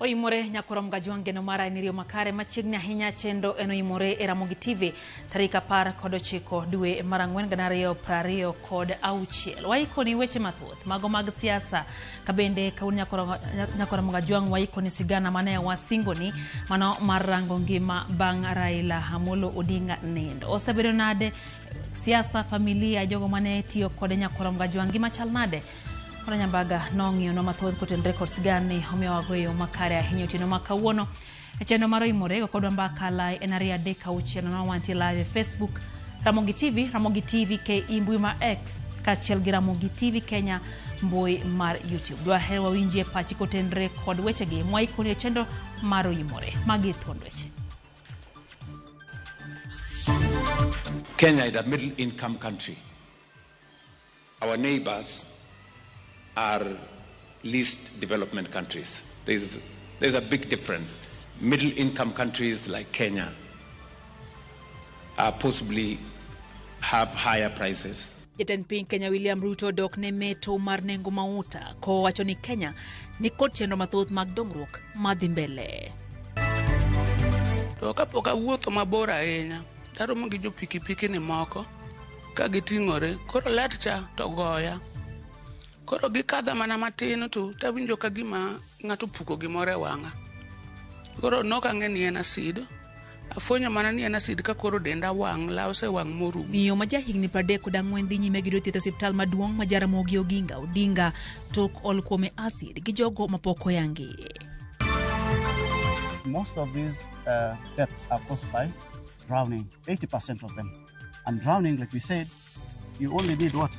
Oimore nyakorom gajwang' geno mara en riyo makare machiegni ahinya chenro en oimore e Ramogi TV tarik 19 dwe mar ang'wen gana ariyo prariyo kod auchiel. Waikoni weche mathoth mago mag siasa kabende kawuono nyakorom gajwang' waikoni sigana mane wasingoni mano mar rango ngima bang' Raila Amolo Odinga nindo. Osebedo nade siasa, familia, jogo mane tiyo kode nyakorom gajwang' ngima chal nade? Koro Nyambaga nong'iyonwa mathoth kotenore kod sigani omiyo wago e yo makare ahinya otieno ma kawuono. E chenro mar Oimore go kodwa mbaka lai en 236 wantie live e Facebook Ramogi TV, Ramogi TV KE mbui mar X kaachiel gi Ramogi TV Kenya mbui mar YouTube. Dwaher wawinjie pachi kotenore kod wechegi mwaikoni e chenro mar Oimore. Magi thuond weche. Kenya is a middle income country. Our neighbors are least development countries. There's a big difference. Middle income countries like Kenya are possibly have higher prices. Jatend piny Kenya William Ruto dok ne meto mar nengo mauta kowacho ni Kenya ni kod chenro mathoth mag dongruok madhi mbele. To kapok awuotho mabor ahinya, taromo gi jo pikipiki ni moko ka giting'ore, koro let cha to goya. Koro gikadha mana matin to tawinjo ka gima ng'ato opuko gimoro e wang'a. Koro nok ang'e ni en acid. Afwenyo mana ni en acid ka koro denda wang', law osewang' morumo. Miyo ma jahigni 34 dhi nyime gi yudo thieth e osiptal maduong' ma Jaramogi Oginga Odinga tok ol kuome acid gi jogo mapok oyangi. Most of these deaths are caused by drowning, 80% of them. And drowning, like we said, you only need what?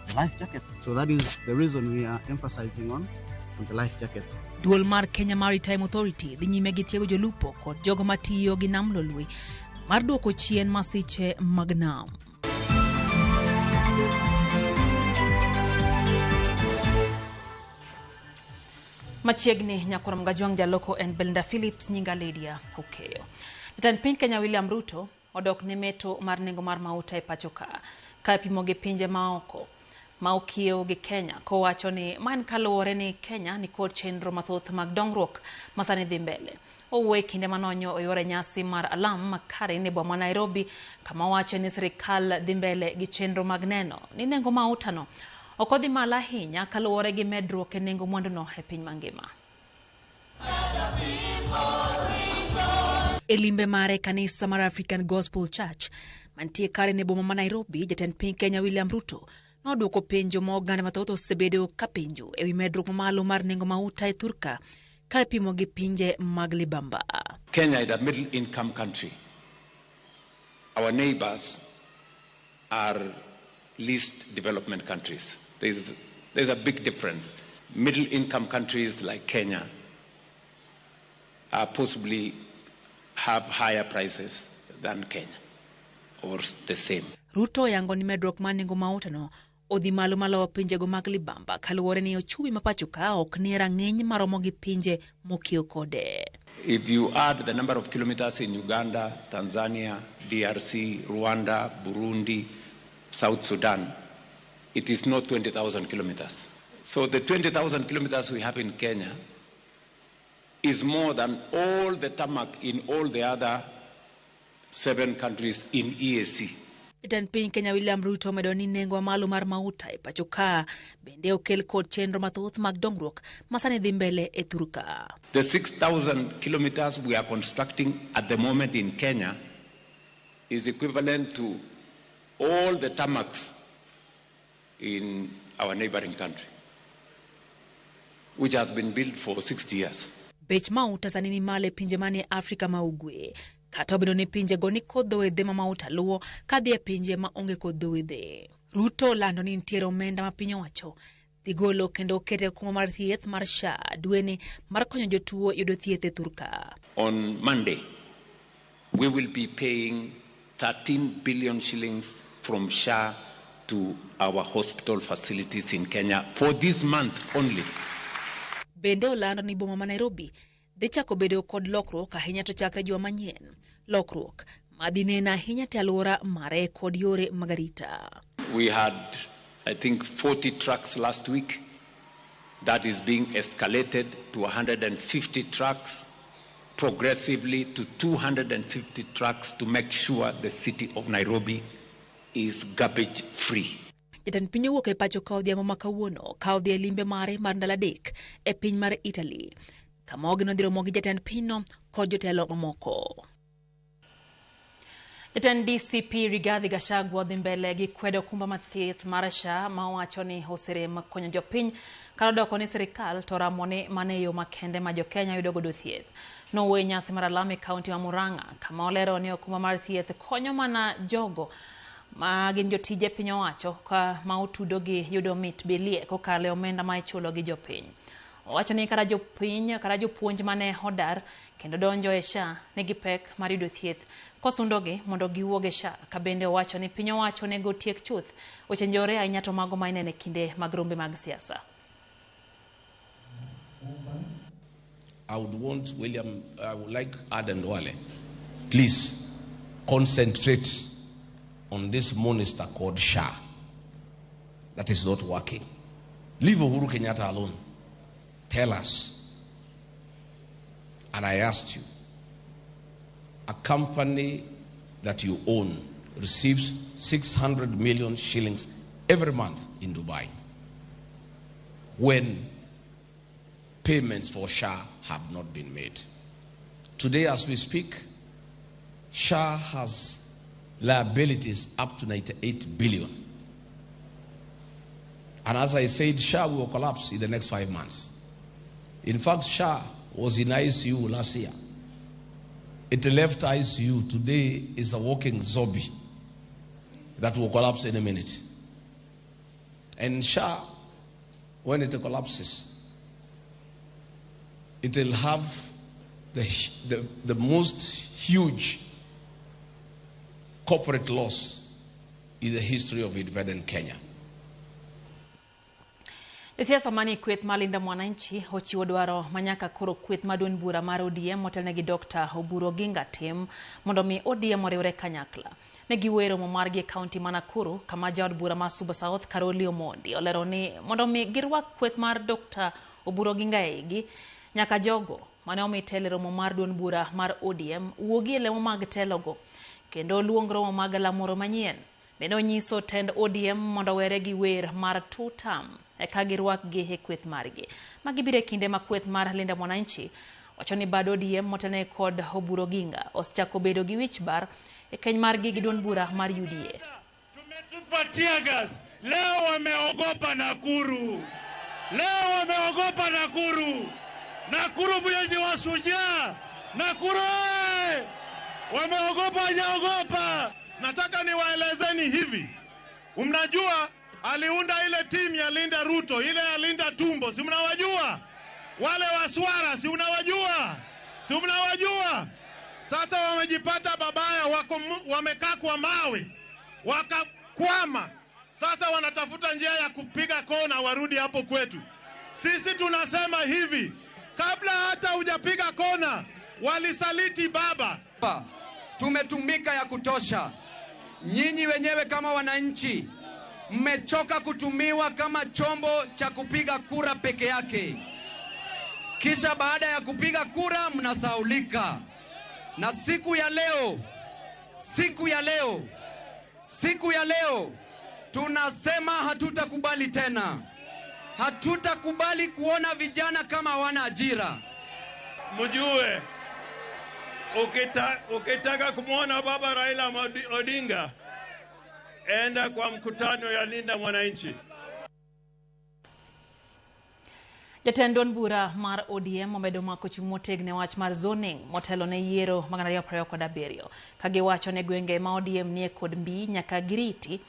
The life jacket. So that is the reason we are emphasizing on the life jackets. Duol mar Kenya Maritime Authority dhi nyime gi tiego jolupo kod jogo matiyo gi nam lolwe mar duoko chien masiche mag nam. Machiegni nyakorom Gajwang' jaloko en Belinda Phillips, nyinga Lydia Okeyo. Jatend piny Kenya William Ruto odok ne meto mar nengo mar mauta e pacho ka, ka ipimo gi pinje maoko ma okiewo gi Kenya, kowacho ni ma en kaluwore ni Kenya nikod chenro mathoth mag dongruok ma sani dhi mbele. Owuoyo e kinde manonyo oyuore nyasi mar alam makare e boma Nairobi, kama owacho ni sirikal dhi mbele gi chenro mag neno ni nengo mautano ok odhi malo ahinya kaluwore gi medruok e nengo mwanduno e piny mangima. E limbe mare kanisa mar African Gospel Church mantie Karen e boma ma Nairobi, jatend piny Kenya William Ruto nodwoko penjo ma oganda mathoth osebedo ka penjo ewi medruok mamalo mar nengo mauta e thurka ka ipimo gi pinje mag libamba. Kenya is a middle income country. Our neighbors are least development countries. There's a big difference. Middle income countries like Kenya are possibly have higher prices than Kenya or the same. Ruto oyango ni medruok mar nengo mauta no odhi malo maloyo pinjego mag libamba kaluwore ni ochumi ma pacho ka ok nie rang'iny maromo gi pinje mokiewo kode. If you add the number of kilometers in Uganda, Tanzania, DRC, Rwanda, Burundi, South Sudan, it is not 20,000 kilometers. So the 20,000 kilometers we have in Kenya is more than all the tarmac in all the other 7 countries in EAC. Jatend piny Kenya William Ruto omedo ni nengo mamalo mar mauta e pacho ka bende okel kod chenro mathoth mag dongruok ma sani dhi mbele e thurka. The 6,000 kilometers we are constructing at the moment in Kenya is equivalent to all the tarmacs in our neighboring country, which has been built for 60 years. Bech mauta sani ni malo e pinje manie Afrika ma Ugwe, kata obedo ni pinjego ni kod dho wedhe ma mauta luwo kadhi e pinje ma onge kod dho wedhe. Ruto olando ni nitiere omenda ma piny owacho dhi golo kendo okete e okumba mar thieth mar SHA dweni mar konyo jotuo yudo thieth e thurka. On Monday, we will be paying 13 billion shillings from SHA to our hospital facilities in Kenya for this month only. Bende olando ni boma ma Nairobi dhi chako bedo kod lokruok ahinya to chakre juma manyien. Lokruok madhi neno ahinya te alwora mare kod yore mag arita. We had, I think, 40 trucks last week. That is being escalated to 150 trucks, progressively to 250 trucks to make sure the city of Nairobi is garbage free. Jatend piny owuok e pacho ka odhiambo ma kawuono ka odhi e limbe mare mar ndalo adek e piny mar Italy, kama ogeno dhi romo gi jatend pinyno kod jotelo mamoko. Jatend DCP Rigathi Gachagua dhi mbele gi kwedo okumba mar thieth mar SHA ma owacho ni oserem konyo jopiny kar odoko ni sirikal to oramo ni mano e yo makende ma jokenya yudo godo thieth. Nowuoyo e nyasi mar alam e kaunti ma Murang'a kama olero ni okumba mar thieth konyo mana jogo ma gin jotije piny owacho ka ma otudo gi yudo mit bilie kokalo e omenda ma ichulo gi jopiny. Owacho ni kata jopiny kata jopuonj mane odar kendo donjo e SHA nigi pek mar yudo thieth kosundogi mondo giwuog e SHA. Ka bende owacho ni piny owacho onego otiek chuth weche njore ahinya to mago ma ineno e kinde mag rombe mag siasa. I would want William, I would like Aden Duale, please concentrate on this monster called SHA that is not working. Leave Uhuru Kenyatta alone. Tell us. And I asked you, a company that you own receives 600 million shillings every month in Dubai when payments for SHA have not been made. Today, as we speak, SHA has liabilities up to 98 billion. And as I said, SHA will collapse in the next 5 months. In fact, SHA was in ICU last year. It left ICU. Today is a walking zombie that will collapse in a minute. And SHA, when it collapses, it will have the most huge corporate loss in the history of independent Kenya. Josiasa manie kweth mar Linda Mwananchi ochiwo dwaro manyaka koro kweth mar duond bura mar ODM motelnegi Dr. Oburu Oginga tim mondo mi ODM oriwre kanyakla. Ne giwuoyo e romo margi e kaunti ma Nakuru kama jaod bura ma Suba South Caroli Omondi olero ni mondo mi girwak kweth mar Dr. Oburu Oginga e igi, nyaka jogo mane omi telo e romo mar duond bura mar ODM wuogi e lemo mag telogo kendo luong romo mag lamoro manyien. Bende onyiso tend ODM mondo owere gi wer mar two term eka girwakgi e kweth margi. Magi biro e kinde ma kweth mar Linda Mwananchi wacho ni bad ODM motelne kod Oburu Oginga osechako bedo gi wich bar e keny margi gi duond bura mar UDA. Tumetupa tear gas. Leo wameogopa Nakuru. Leo wameogopa Nakuru. Nakuru mwenyeji wa shujaa. Nakuru oye! Wameogopa, hawajaogopa. Nataka niwaelezeni hivi. Mnajua aliunda ile timu ya Linda Ruto, ile ya Linda Tumbo, si mnawajua? Wale waswara, si unawajua? Si mnawajua? Sasa wamejipata babaya, wako wamekaa kwa mawe, wakakwama. Sasa wanatafuta njia ya kupiga kona warudi hapo kwetu. Sisi tunasema hivi, kabla hata hujapiga kona, walisaliti baba. Tumetumika ya kutosha. Nyinyi wenyewe kama wananchi mmechoka kutumiwa kama chombo cha kupiga kura peke yake. Kisha baada ya kupiga kura mnasaulika. Na siku ya leo, siku ya leo, siku ya leo tunasema hatutakubali tena. Hatutakubali kuona vijana kama hawana ajira. Mjue ukitaka kumwona baba Raila Odinga, enda kwa mkutano ya Linda Mwananchi. Jatend duond bura mar ODM omedo mako chung' motegno e wach mar zoning motelo ne yiero mag 2027 ka giwacho ne gwenge ma ODM nie kod mbii nyaka giriti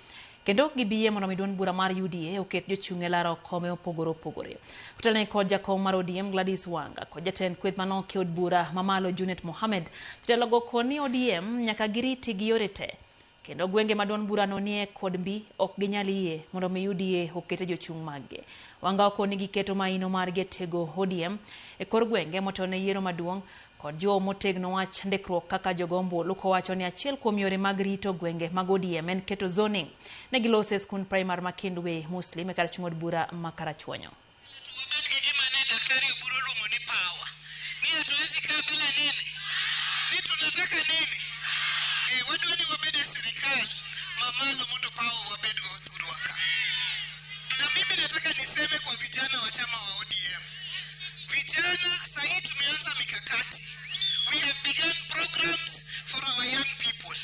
kendo ok gibiyie mondo mi duond bura mar UDA oket jochung' e laro kome mopogore opogore. Otelne kod jakom mar ODM Gladys Wanga kod jatend kweth manok e od bura mamalo Junet Mohamed, jotelogo koni ODM nyaka giriti gi yore te kendo gwenge ma duond burano nie kod mbii ok ginyal yie mondo mi UDA okete jochung' maggi. Wanga okoni giketo maino margi e tego ODM e kor gwenge motelo ne yiero maduong' kod jiwo motegno wach ndikruok kaka jogo ombulu kowacho ni achiel kuom yore mag rito gwenge mag ODM en keto zoning. Ne gilose e skund primar ma Kendwe Muslim e kar chung' od bura ma Karachuonyo. Hatuwezi kaa bila nini? Ni tunataka nini? Wadwa ni wabed e sirikal mamalo mondo pawo wabed go thurwa ka. Na mimi nataka niseme kwa vijana wa chama wa ODM. Vijana, sahii tumeanza mikakati. We have begun programs for our young people.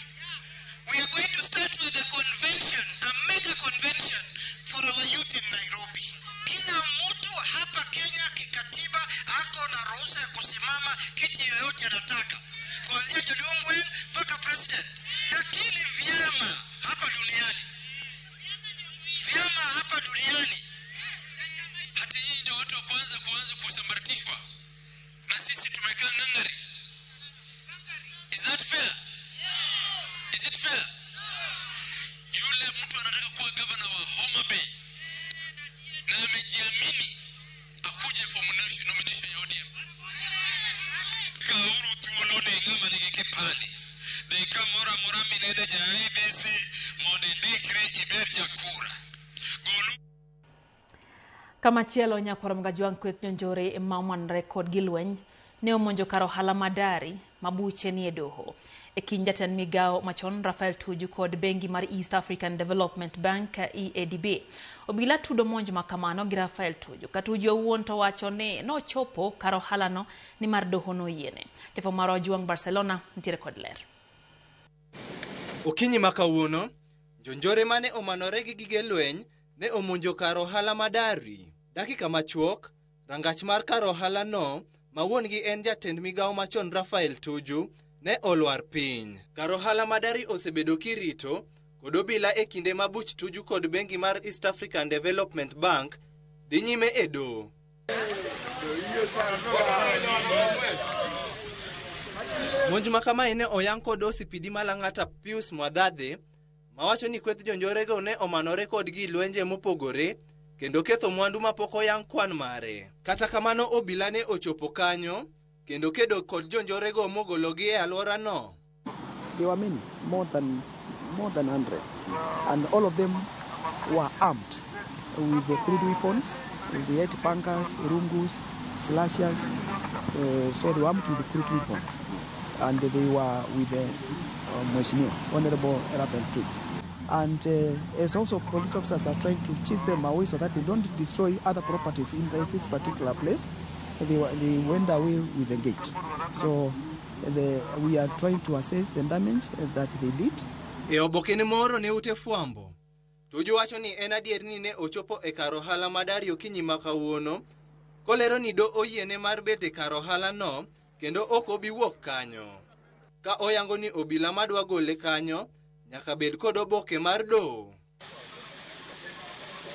We are going to start with a convention, a mega convention for our youth in Nairobi. Kila mtu hapa Kenya kikatiba ako na ruhusa ya kusimama kiti yoyote anataka, kuanzia Jodongwe mpaka president. Lakini vyama hapa duniani, vyama hapa duniani, hata hii ndio watu wa kwanza kuanza kusambaratishwa, na sisi tumekaa ngangari. Is that fair? Is it fair? Yule mtu anataka kuwa governor wa Homa Bay na amejiamini akuje for nomination ya ODM. Kauru thuolo ne ng'ama nigi kipande. Dhi kamoro amora minene ja IEBC mondo indikri ibed jakura. Golu Kamachielo nyakwar Mgajwang' kweth jonjore ma omanore kod gilweny ne omonjo kar ohala Madari mabuche nie doho. E kind jatend migao machon Rafael Tuju kod bengi mar East African Development Bank EADB. Obila tudo monj makamano gi Rafael Tuju. Ka Tuju owuon to wacho ni nochopo kar ohalano ni mar doho noyiene. Jafwambo marwa Ojwang Barcelona nitiere kod ler. Okinyi ma kawuono, jonjore mane omanore gi gige lweny ne omonjo kar ohala Madari. Dakika machuok, rangach mar kar ohala no ma wuon gi en jatend migao machon Rafael Tuju ne olwar piny. Kar ohala Madari osebedo kirito kod obila e kinde ma buch Tuju kod bengi mar East African Development Bank dhi nyime e doho. Monj ma kamae ne oyang kod OCPD ma Lang'ata Pius Mwadhadhe mawacho ni kweth jonjorego ne omanore kod gi lwenje mopogore kendo ketho mwandu mapok oyang kwan mare. Kata kamano obila ne ochopo kanyo kendo kedo kod jonjorego mogologi e alworano. There were many, more than 100, and all of them were armed with the crude weapons, with the 8 pangas, rungus, slashers. So they were armed with the crude weapons, and they were with the Mheshimiwa Honorable Rafael Tuju. And as also police officers are trying to chase them away so that they don't destroy other properties in this particular place, they went away with the gate. So we are trying to assess the damage that they did. E oboke ne moro ne ute fwambo, Tuju wacho ni en adier ni ne ochopo e kar ohala Madari okinyi ma kawuono, kolero ni do oyiene mar bet e kar ohala no kendo ok obi wuok kanyo. Ka oyango ni obila madwa gole kanyo nyaka bed kod oboke mar doho.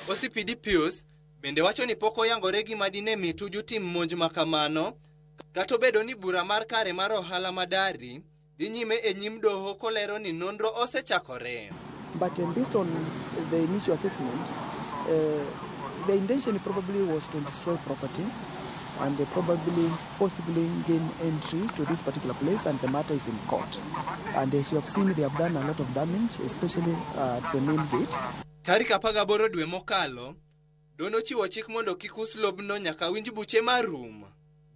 OCPD Pius bende wacho ni pok oyangore gima dine mi Tuju tim monj ma kamano, kata obedo ni bura mar kare mar ohala Madari dhi nyime e nyim doho kolero ni nonro osechakore. But based on the initial assessment, the intention probably was to destroy property and they probably forcibly gain entry to this particular place, and the matter is in court. And as you have seen, they have done a lot of damage, especially at the main gate. Tarik 18 dwe mokalo, dono chiwo chik mondo kik us lobno nyaka winj buche marum.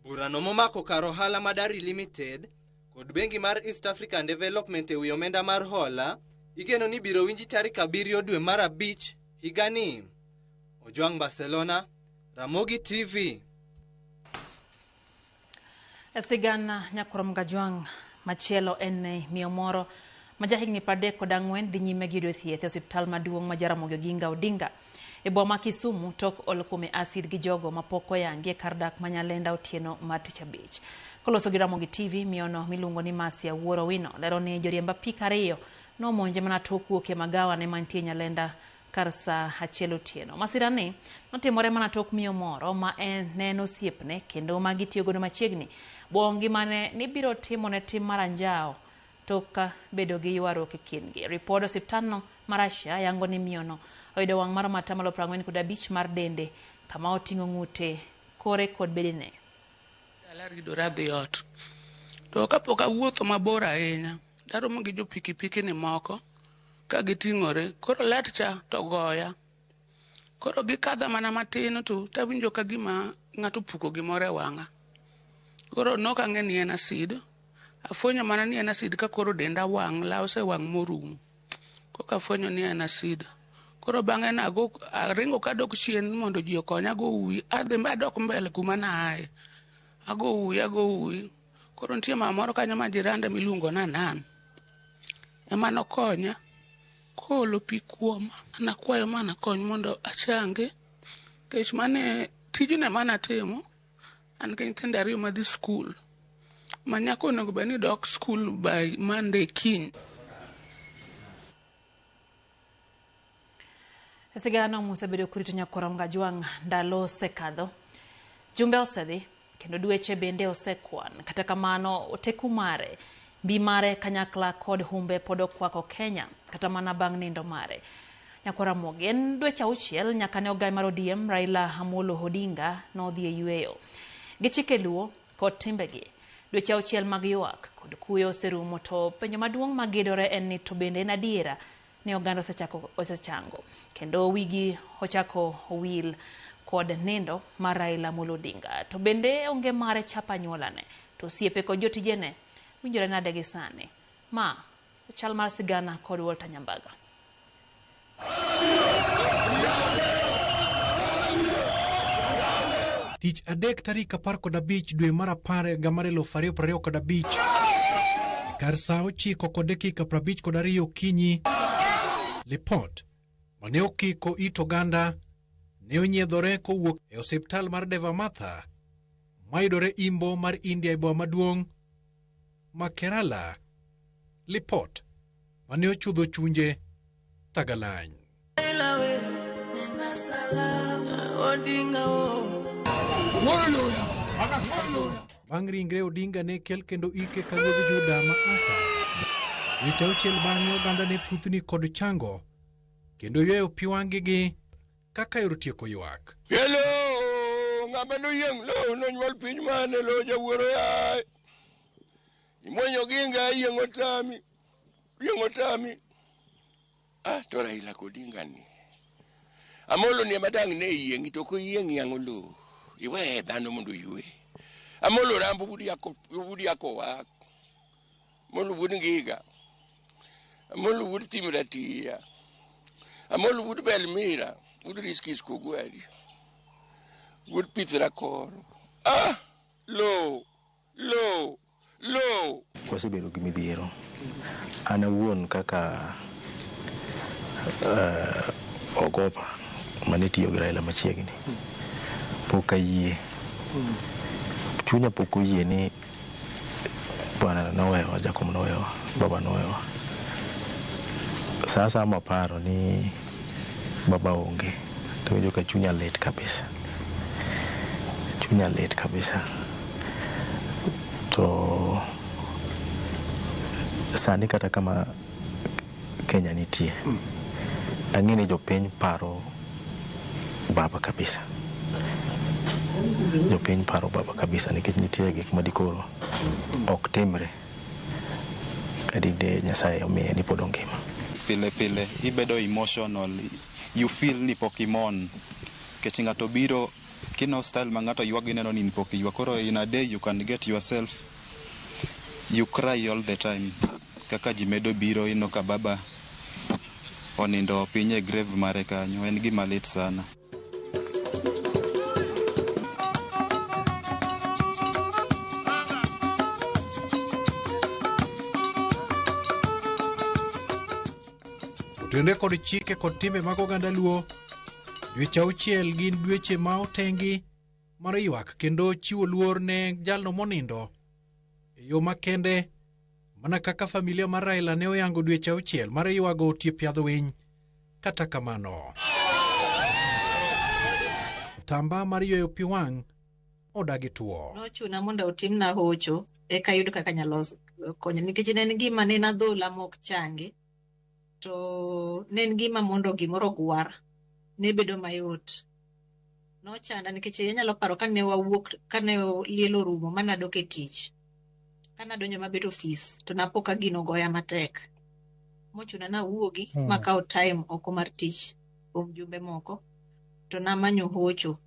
Burano momako kar ohala Madari Limited kod bengi mar East African Development e wi omenda mar hola igeno ni biro winji tarik 7 dwe mar 5 higani. Ojwang Barcelona, Ramogi TV. Sigana nyakwar Mgajwang' machielo en miyo moro ma jahigni 34 dhi nyime gi yudo thieth e osiptal maduong' ma Jaramogi Oginga Odinga e boma ma Kisumu tok olo kuome asid gi jogo mapok oyangi e kar dak ma Nyalenda otieno mar tich abich. Koloso gi Ramogi TV, miyono miluongo ni Masia Wuoro Wino lero ni joriemb apiko 2 nomonje mana tok wuok e magawa ne mantie Nyalenda kar saa 1 otieno. Masira ni notimore mana tok miyo moro ma ne en osiepne kendo ma gitiyo godo machiegni buogo ngimane ni biro timone tim mar anjawo tok bedo gi ywaruok e kindgi. Ripod osiptalno ma Russia yango ni miyono oyudo wang' mar 45% mar dende kama oting'o ng'ute, kore kod bedene. Dala ridora dhi ot. To kapok awuotho mabor ahinya, daromo gi jo pikipiki ni moko ka giting'ore, koro let cha to goya. Koro gikadha mana matin to tawinjo ka gima ng'ato puko gimoro e wang'a. Koro nok ang'e ni en acid. Afwenyo mana ni en acid ka koro denda wang', law osewang' morumo. Koka afwenyo ni en acid. Koro bang'e nago aringo kadok chien mondo ji okonya ago uwi, adhi adok mbele kuma naaye. Ago uwi, ago uwi. Koro nitie mama moro kanyo ma jiranda miluongo ni Anan. Ema nokonya koolo pi kuoma. Nakwayo mana kony mondo achangi. Nikech mane tijno ema natimo. An gi nyithindo ariyo madhi skul. Ma nyako onego bed ni dok skul by Monday kiny. Sigana mosebedo kurito nyakwar Kajwang' ndalo osekadho. Jumbe osedhi kendo dweche bende osekwan. Kata kamano oteku mare, mbi mare kanyakla kod humbe pod okwako Kenya kata mana bang' nindo mare. Nyakwar Ramogi, en dweche auchiel nyaka ne ogai mar ODM Raila Amolo Odinga nodhi e yweyo. Gi chike Luo kod timbegi, dweche auchiel mag ywak kod kuyo oserumo to penjo maduong' magidore en ni to bende en adiera ni oganda osechango kendo wigi ochako owil kod nindo mar Raila Amolo Odinga. To bende onge mare chapa anyuolane to osiepe kod jotijene winjore nade gi sani? Ma chal mar sigana kod Walter Nyambaga. Tich adek tarik 15 dwe mar 10 higa mar 2025 kar saa 9:52 okinyi, lipot mane okiko it oganda ne onyiedhore kowuok e osiptal mar Deva Matha mayudore Imbo mar India e boma maduong' ma Kerala. Lipot mane ochudho chunje Thagalany. Bang' ringre Odinga ne kel kendo ike ka ruodh Juda ma Asa. Dweche auchiel bang'e oganda ne thuthni kod chango kendo yweyo pi wang'gi kaka yor tieko ywak. Hello, ng'ama noyieng' lowo nonyuol piny mane lowo jawuoro yaye. Imwenyo ginga yieng' otami. Yieng' otami. Ah, to Raila Odinga ni. Amolo ni ema dang' ne yieng'i to ok oyieng' yang'o lowo. Iweye dhano mondo oywe. Amolo rambo wuod yako wak. Amolo wuod Ngiga. Amolo wuod Tim Ratiya. Amolo wuod Belmira. Wuod Riskis Kogwari. Wuod Pith Rakoro. Ah, lowo, lowo, lowo. Wasebedo gi midhiero. An awuon kaka ogopa mane tiyo gi Raila machiegni, pok ayie. Chunya pok oyie ni bwana nowewa, Jakom nowewa, baba nowewa. Sa asaya maparo ni baba onge, to awinjo ka chunya lit kabisa. Chunya lit kabisa. To sani kata kama Kenya nitie, ang'e ni jopiny paro baba kabisa. Jopiny paro baba kabisa nikech nitie gik ma dikoro ok timre kadinde Nyasaye omiye ni pod ongima. Pile pile ibedo emotional, you feel ni pok imon. Nikech ng'ato biro kino style ma ng'ato ywak ineno ni pok iywak. Koro in a day you can get yourself, you cry all the time. Kaka ji medo biro ineno ka baba onindo piny e grave mare kanyo, en gima lit sana. Otenore kod chike kod timbe mag oganda Luo, dweche auchiel gin dweche ma otengi mar ywak kendo chiwo luor ne jalno monindo e yo makende, mana kaka familia mar Raila ne oyango dweche auchiel mar ywago otiep yadh winy. Kata kamano, otamba mar yweyo pi wang' odagi tuo. Nochuna mondo otimna hocho eka ayud kaka anyalo konyo nikech ne en gima ne en adhola mok changi, to ne en gima mondo gimoro ogwar ne bedo mayot. Nochanda nikech anyalo paro kane wawuok, kane liel orumo manadok e tich, kanadonjo mabet ofis to napo ka gino ogoya matek mochuna nawuogi makawo time oko mar tich kuom jumbe moko, to namanyo hocho.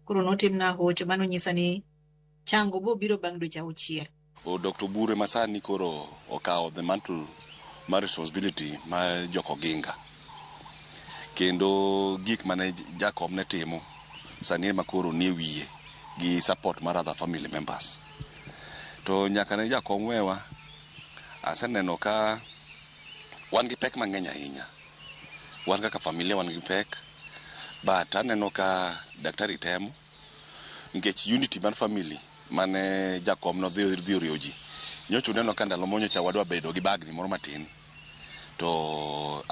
Koro notimna hocho manonyisa ni Chango bobiro bang' dweche auchiel. Dr. Oburu ema sani koro okawo the mantle mar responsibility mar Jokoginga. Kendo gik mane jakom ne timo sani ema koro nie wiye gi support mar other family members. To nyaka ne jakom wewa, aseneno ka wan gi pek mang'eny ahinya. Wan kaka familia wan gi pek, but aneno ka daktari temo nikech unity mar family mane jakom nodhi dhi oriwo ji. Nyocha uneno ka ndalo monyocha wadwa bedo gi bagni moro matin to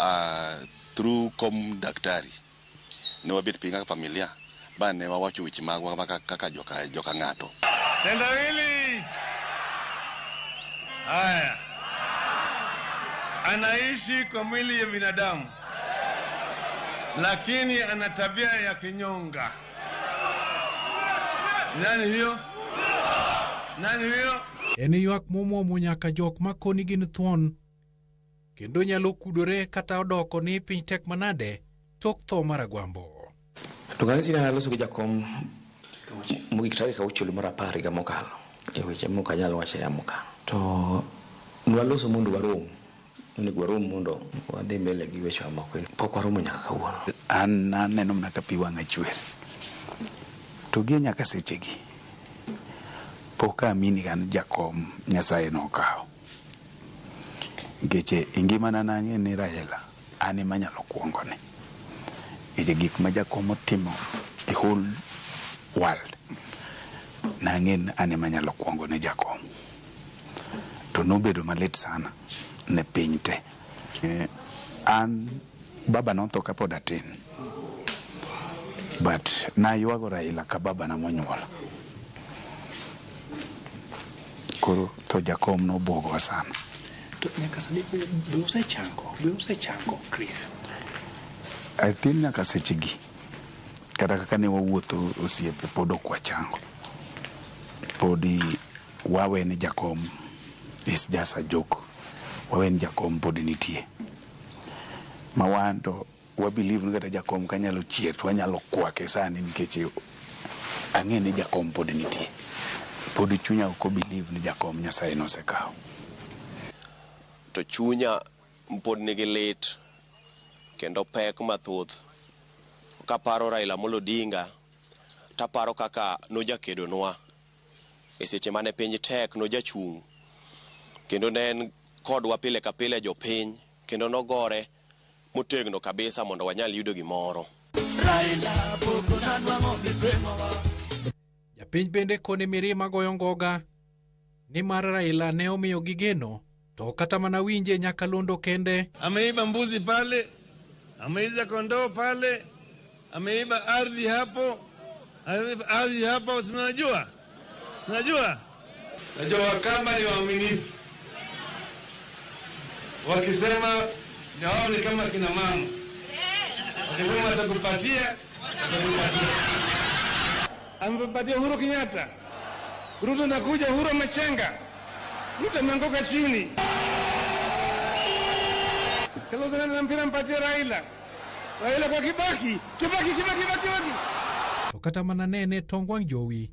through kom daktari ne wabet piny kaka familia ba ne wawacho weche magwa kaka joka ng'ato. Tendawili. Haya, anaishi kwa mwili ya binadamu, lakini ana tabia ya kinyonga. Nani hiyo? Nani hiyo? En ywak momwomo nyaka jok makoni gin thuon kendo nyalo kudore kata odoko ni piny tek manade tok tho mar Agwambo. To kang'isi ni naloso gi jakom mogik tarik 6 mar 10 higa mokalo e weche mok anyal wacho e yamo ka. To nwaloso mondo warom, onego warom mondo wadhi mbele gi weche mamoko. Pok waromo nyaka kawuono. An aneno mana ka pi wang'a chwer. To gi nyaka sechegi pok amini ka jakom Nyasaye nokawo. Nikech e ngimana nang'e ni Raila an ema anyalo kuongone. Nikech gik ma jakom otimo e whole world nang'e ni an ema anyalo kuongo ne jakom. To nobedo malit sana ne piny te. An baba notho kapod atin. But naywago Raila ka babana monyuola. Koro tho jakom nobwogowa sana. To nyaka sani be usechango Chris? I think nyaka sechegi kata kaka ne wawuotho osiepe pod ok wachango. Podi wawe ni jakom is just a joke. Wawe ni jakom pod nitie. Ma wan to wa believe ni kata jakom kanyalo chier to wanyalo kwake sani nikech ang'e ni jakom pod nitie. Pod chunya ok believe ni jakom Nyasaye nosekawo. To chunya pod nigi lit kendo pek mathoth. Kaparo Raila Amolo Odinga, taparo kaka nojakedonwa e seche mane piny tek, nojachung' kendo ne en kodwa pile ka pile jopiny, kendo nogore motegno kabisa mondo wanyal yudo gimoro. Japiny bende kone mirima goyo ngoga nimar Raila ne omiyo gi geno to kata mana winje nyakalondo kende. Ameiba mbuzi pale, ameiza kondoo pale, ameiba ardhi hapo, ameiba ardhi hapo, si mnajua? Mnajua? Najua Wakamba ni waaminifu. Wakisema na wao ni kama kina mama. Wakisema watakupatia, watakupatia. Amepatia Uhuru Kenyatta. Ruto nakuja, Uhuru amechenga. Ruto ameanguka chini. Kalonzo na mpira mpatie Raila. Raila kwa Kibaki. Kibaki, Kibaki, Kibaki, Kibaki. To kata mana nene tong wang' jowi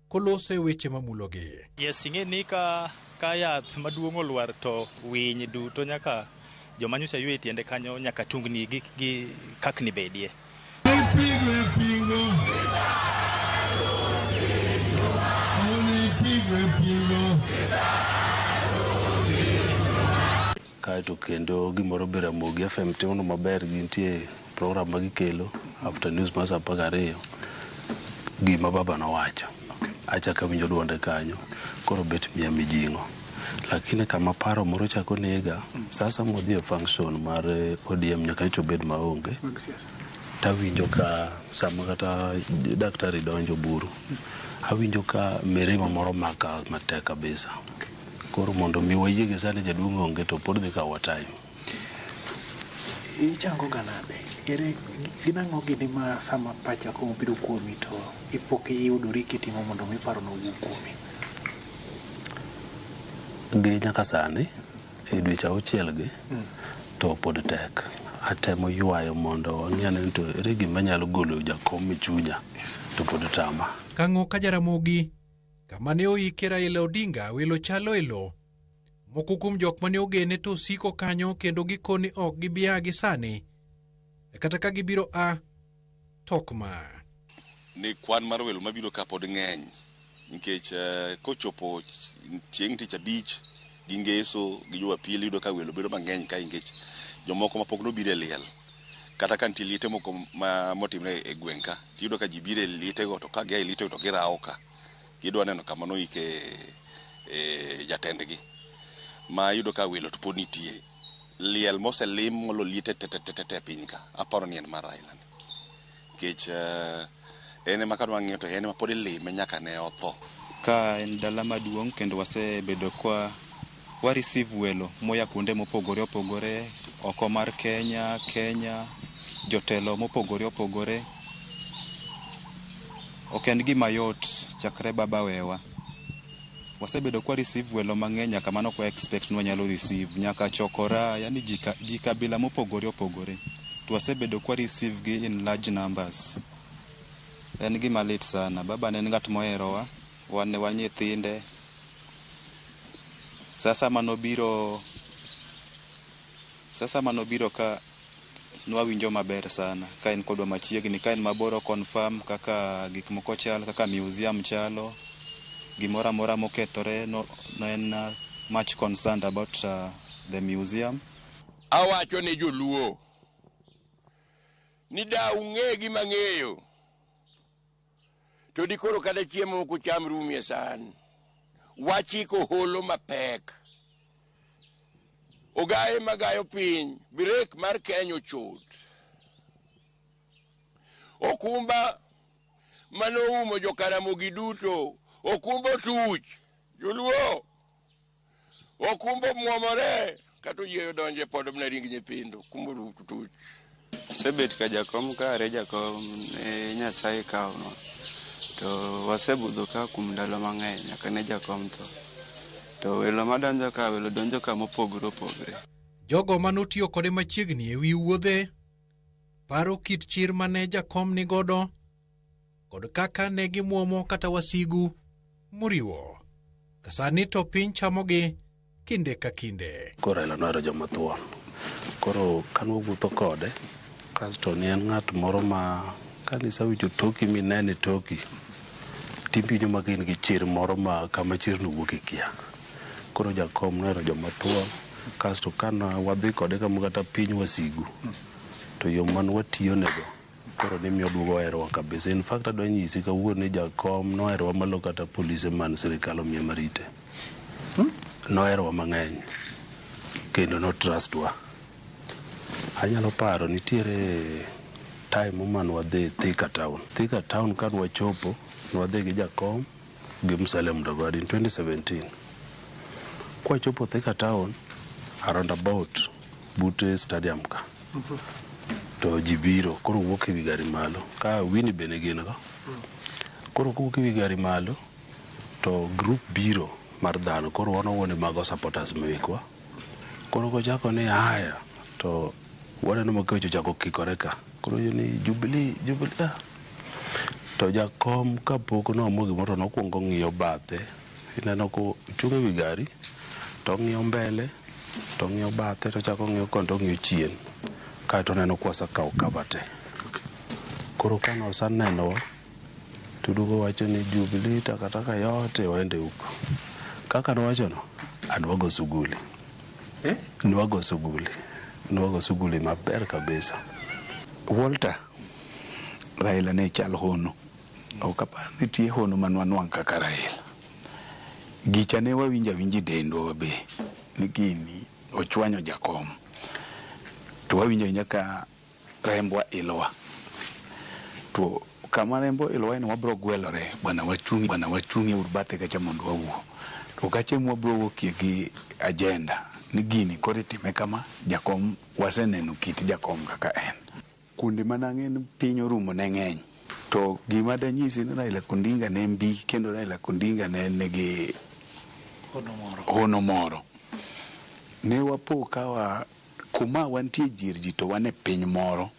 kolose weche mamulogi. Yes, ing'e ni ka yath maduong' olwar to winy duto nyaka joma nyocha ywe tiende kanyo nyaka tungni gi kakni bedie. Kaeto kendo gimoro be Ramogi FM timo maber, gintie program ma gikelo after news mar saa 12 gima baba nowacho. Achako awinjo duonde kanyo, koro bet miya mijing'o. Lakini kama paro moro chako nega, sasa modhi e function mar ODM nyaka nyocha obed maonge. Tawinjo ka sama kata daktari donjo buru, awinjo ka mirima moro maka matek kabisa. Koro mondo mi wayie gi sani jaduong' onge to pod dhi kawa time. Ichango ga nade? Ere gin ang'o gini ma sama pacha obiro kuomi to ipok iyudori kitimo mondo mi parono owuog kuomi? Gi nyaka sani e dweche 6 gi to pod tek. Atemo ywayo mondo ang'e ni to ere gima nyalo golo jakom e chunya to pod tama. Kang'o ka Jaramogi Kama ne oike Raila Odinga, welo chalo e lo. Moko kuom jok mane ogene to osiko kanyo kendo gikoni ok gibi a gi sani. Kata ka gibiro a tok ma. Ni kwan mar welo mabiro ka pod ng'eny nikech kochopo chieng' tich abich gi ngeso gi jumapil iyudo ka welo bedo mang'eny ka nikech jomoko mapok nobiro e liel kata ka nitie liete moko ma motimre e gweng' ka tiyudo ka ji biro e lietego to ka gia e lietego to girawo ka gidwa neno kama noike e jatendgi ma iyudo ka welo to pod nitie liel moselim molo liete te piny ka aparo ni en mar Raila ni nikech en ema kadwa ng'iyo to en ema pod ilime nyaka ne otho. Ka en dala maduong' kendo wasebedo kwa wa receive welo moya kuonde mopogore opogore oko mar Kenya, Kenya, jotelo mopogore opogore. Ok en gima yot chakre baba wewa. Wasebedo kwa receive welo mang'eny nyaka mano ok wa expect ni wanyalo receive nyaka chokora yani ji kabila mopogore opogore. To wasebedo kwa receive gi in large numbers. En gima lit sana. Baba ne en ng'at moherowa, wan ne wan nyithinde. Sasa manobiro ka nwawinjo maber sana ka en kodwa machiegni, ka en mabor confirm kaka gik moko chal, kaka museum chalo, gimoro amora mokethore no, no en much concerned about the museum. Awacho ni joluo ni da ung'e gima ng'eyo to dikoro kata chiemo ok ucham rumi e san. Wachiko holo mapek. Ogaye magayo piny, brek mar Kenya ochot. Okumba manoumo jokaramogi duto, okumba otuch, joluo. Okumba omwomore, kata oyieyo donjo e pod mana ring nyithindo, okumba otuch. Asebet ka jakom kare jakom ne Nyasaye kawnwa. To wasebudho ka kuom ndalo mang'eny nyaka ne jakom tho. To welo madonjo ka, welo donjo ka mopogore opogore. Jogo manotiyo kode machiegni e wi wuodhe paro kit chir mane jakom nigodo kod kaka ne gimuomo kata wasigu moriwo. Ka sani to piny chamogi kinde ka kinde. Koro Raila nohero joma thuon. Koro kane wawuotho kode, kasto ne en ng'at moro ma kanisewinjo toki minene toki, tiwinjo ma in gi chir moro ma kama chirno wuok ikia. Koro jakom nohero joma thuon, kasto kane wadhi kode kama kata piny wasigu, to yo mane watiyonego koro ne miyo oduogo oherowa kabisa. In fact adwa nyisi kawuono ni jakom noherowa malo kata polise man sirikal omiye marite. Noherowa mang'eny kendo no trust wa. Anyalo paro nitiere time mane wadhi Thika town. Thika town kane wachopo, ne wadhi gi jakom gi Musalia Mudavadi in 2017. Kwachopo Thika town, around about but stadium ka. To ji biro, koro wuok ewi gari malo. Ka Winnie bende gin go. Koro kowuok ewi gari malo, to group biro mar dhano. Koro wan owuon mago supporters mekwa. Koro kochako ni haya, to waneno ma weche ochako kikore ka. Koro ni Jubilee, Jubilee. To jakom kapok noamua gimoro to nokwongo ng'iyo bathe. Ineno ko ochung' ewi gari, to ong'iyo mbele, to ong'iyo bathe, to ochako ong'iyo koni to ong'iyo chien. Kaeto oneno ka wasekawo cover te. Koro kane osenenowa, to oduogo wacho ni Jubilee takataka yote waende huko. Kaka nowachono, adwago suguli. Nwago suguli. Nwago suguli maber kabisa. Walter, Raila ne chal hono. Ok apar nitie hono manwanwang' kaka Raila. Gicha ne wawinjo awinja e dendwa wabe ni gini ochwanyo jakom. To wawinjo awinja ka rembwa ilowa. To kama rembwa ilowa ni wabro gwelore bwana wachung' e ur bathe kacha mondo wawuo. To kacha ema wabro wuokie gi agenda ni gini koro itime kama, jakom waseneno kit jakom kaka en. Kuonde manang'e ni piny orumo ne ng'eny. To gima danyisi ni Raila Odinga ne mbi kendo Raila Odinga ne nigi hono moro. Ne wapo ka kuma wantie jier ji to wan e piny moro.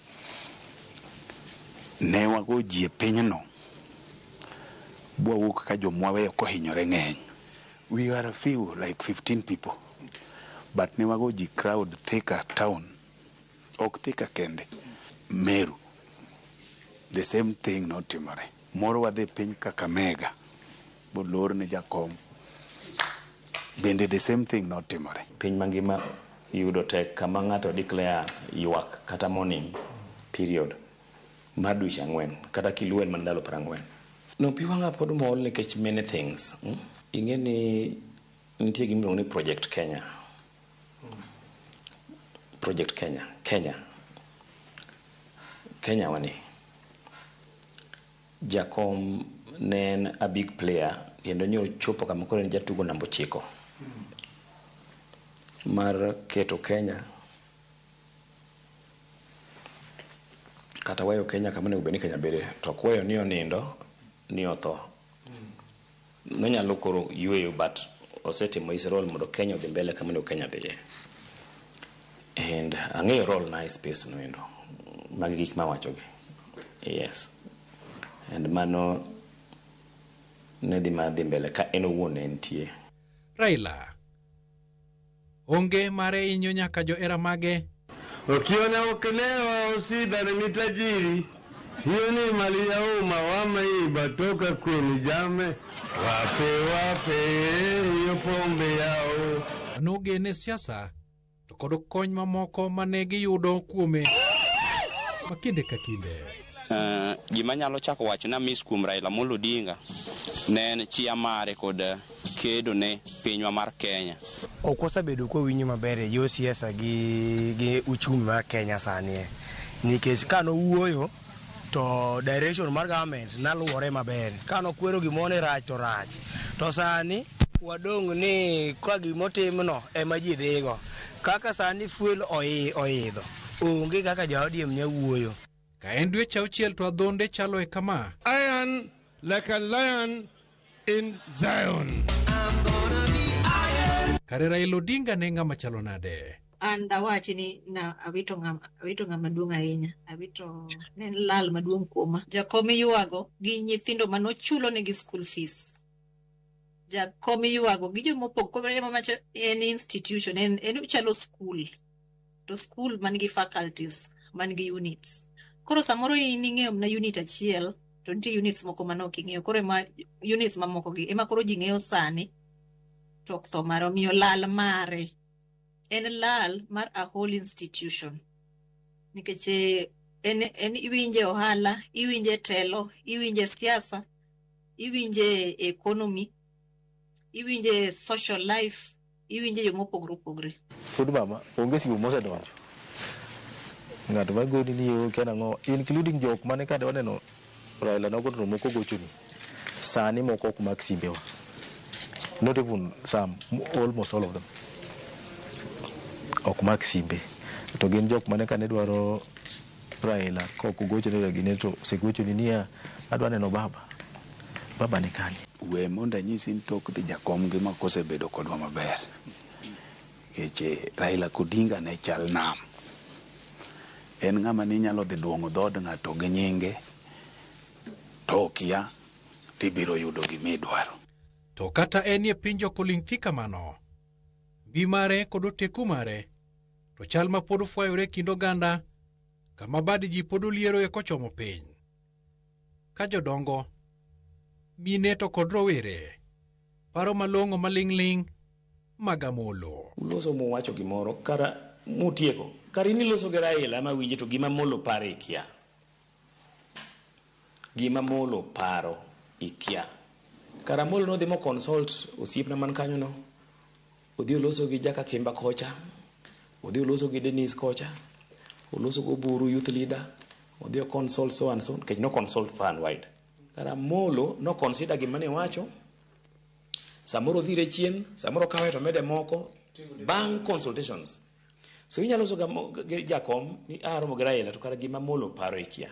Ne wago ji e pinyno. Bwawuok ka jomwaweyo kohinyore ng'eny. We are a few, like 15 people. But ne wago ji crowd Thika town. Ok Thika kende. Meru. The same thing notimore. Moro wadhi piny Kakamega. Bolor ne jakom. Bende the same thing notimore. Piny mangima yudo tek kama ng'ato declare ywak kata mourning period mar dweche 4 kata kiluwe en mana ndalo 40. No pi wang'a pod mol nikech many things. Ing'e ni nitie gima iluongo ni Project Kenya. Project Kenya. Kenya. Kenya wani. Jakom ne en a big player kendo nyo chopo kama koro en jatugo namba 9 mar keto Kenya kata weyo Kenya kama onego bed ni Kenya bede to ok weyo ni onindo ni otho. Nonyalo koro yweyo but osetimo his role mondo Kenya odhi mbele kama onego Kenya dhiye. And ang'eyo role na e space no endo. Magi gik mawachogi. Yes. And mano ne dhi madhi mbele ka en owuon ne entie. Raila onge mare inyo nyaka johera mage. Ukiona ukilewa usidhani ni tajiri, hiyo ni mali ya umma wameiba toka kwenu jame, wape wape hiyo pombe yao. Nogene siasa to kod kony mamoko mane giyudo kuome ma kinde ka kinde. Gima nyalo chako wacho na miss kuom Raila Amolo Odinga ne en chia mare kod kedo ne pinywa mar Kenya. Ok wasebedo ka wawinjo maber e yor siasa gi uchumi mar Kenya sani, nikech kanowuoyo to direction mar government naluwore maber, kanokwero gimoro ni rach to rach, to sani wadong' ni ka gimotimno ema ji dhigo. Kaka sani fuel oidho, onge kaka ja ODM nya wuoyo. Ka en dweche 6 to adhonde chalo e kama. Iron like a lion in Zion. Kare Raila Odinga ne ng'ama chalo nade? An dawachi ni na awito ng'ama duong' ahinya. Awito ne en lal maduong' kuoma. Jakom iywago gi nyithindo manochulo negi school fees. Jakom iywago gi jomopogore mawacho en institution, en chalo school. To school man gi faculties, man gi units. Koro samoro in ing'eyo mana unit achiel, to nitie units moko mane ok ing'eyo. Koro ema units mamoko gi ema koro ji ng'eyo sani tok tho mare. Omiyo lal mare en lal mar a whole institution. Nikech en iwinje ohala, iwinje telo, iwinje siasa, iwinje economy, iwinje social life, iwinje yo mopogore opogore. Pod mama, onge simu mosedonjo. Ng'ato ma goni ni yo kia nang'o, including jok mane kade waneno Raila nogo to moko gochoni. Sani moko ok mak simbewa. Not even some, almost all of them. Ok mak simbe. To gin jok mane kane dwaro Raila kok ogochone gine to osegochoni niya adwa neno baba. Baba ni kanye? We mondo anyisi ni tok dhi jakom gi ma kosebedo kodwa maber. Nikech Raila Odinga ne chal nam. En ng'ama ni nyalo dhi duong'o dhood ng'ato gi nyinge to okia tibiro yudo gimidwaro. To kata enie piny jokoling' thi kamano, mbi mare kod oteku mare to chal ma pod ofwayore kind oganda kama bad ji pod olieroe kochomo piny. Ka jodongo, mine to kod rowere paro malong'o maling'ling' mag Amolo. Uloso muwacho gimoro kara mutieko. Kara in iloso gi Raila ma winje to gima Amolo paro ikia. Gima Amolo paro ikia. Kara Amolo nodhi mo consult osiepna man kanyo no. Odhi oloso gi Jaka Kimba kocha. Odhi oloso gi Dennis kocha. Oloso go Oburu youth leader. Odhi o consult so and so. Nikech no consult far and wide. Kara Amolo no consider gima ne wacho. Samoro dhire chien, samoro kawe to mede moko bang' consultations. So inyalo loso gi jakom ni aromo gi Raila to kara gima Amolo paro ikia.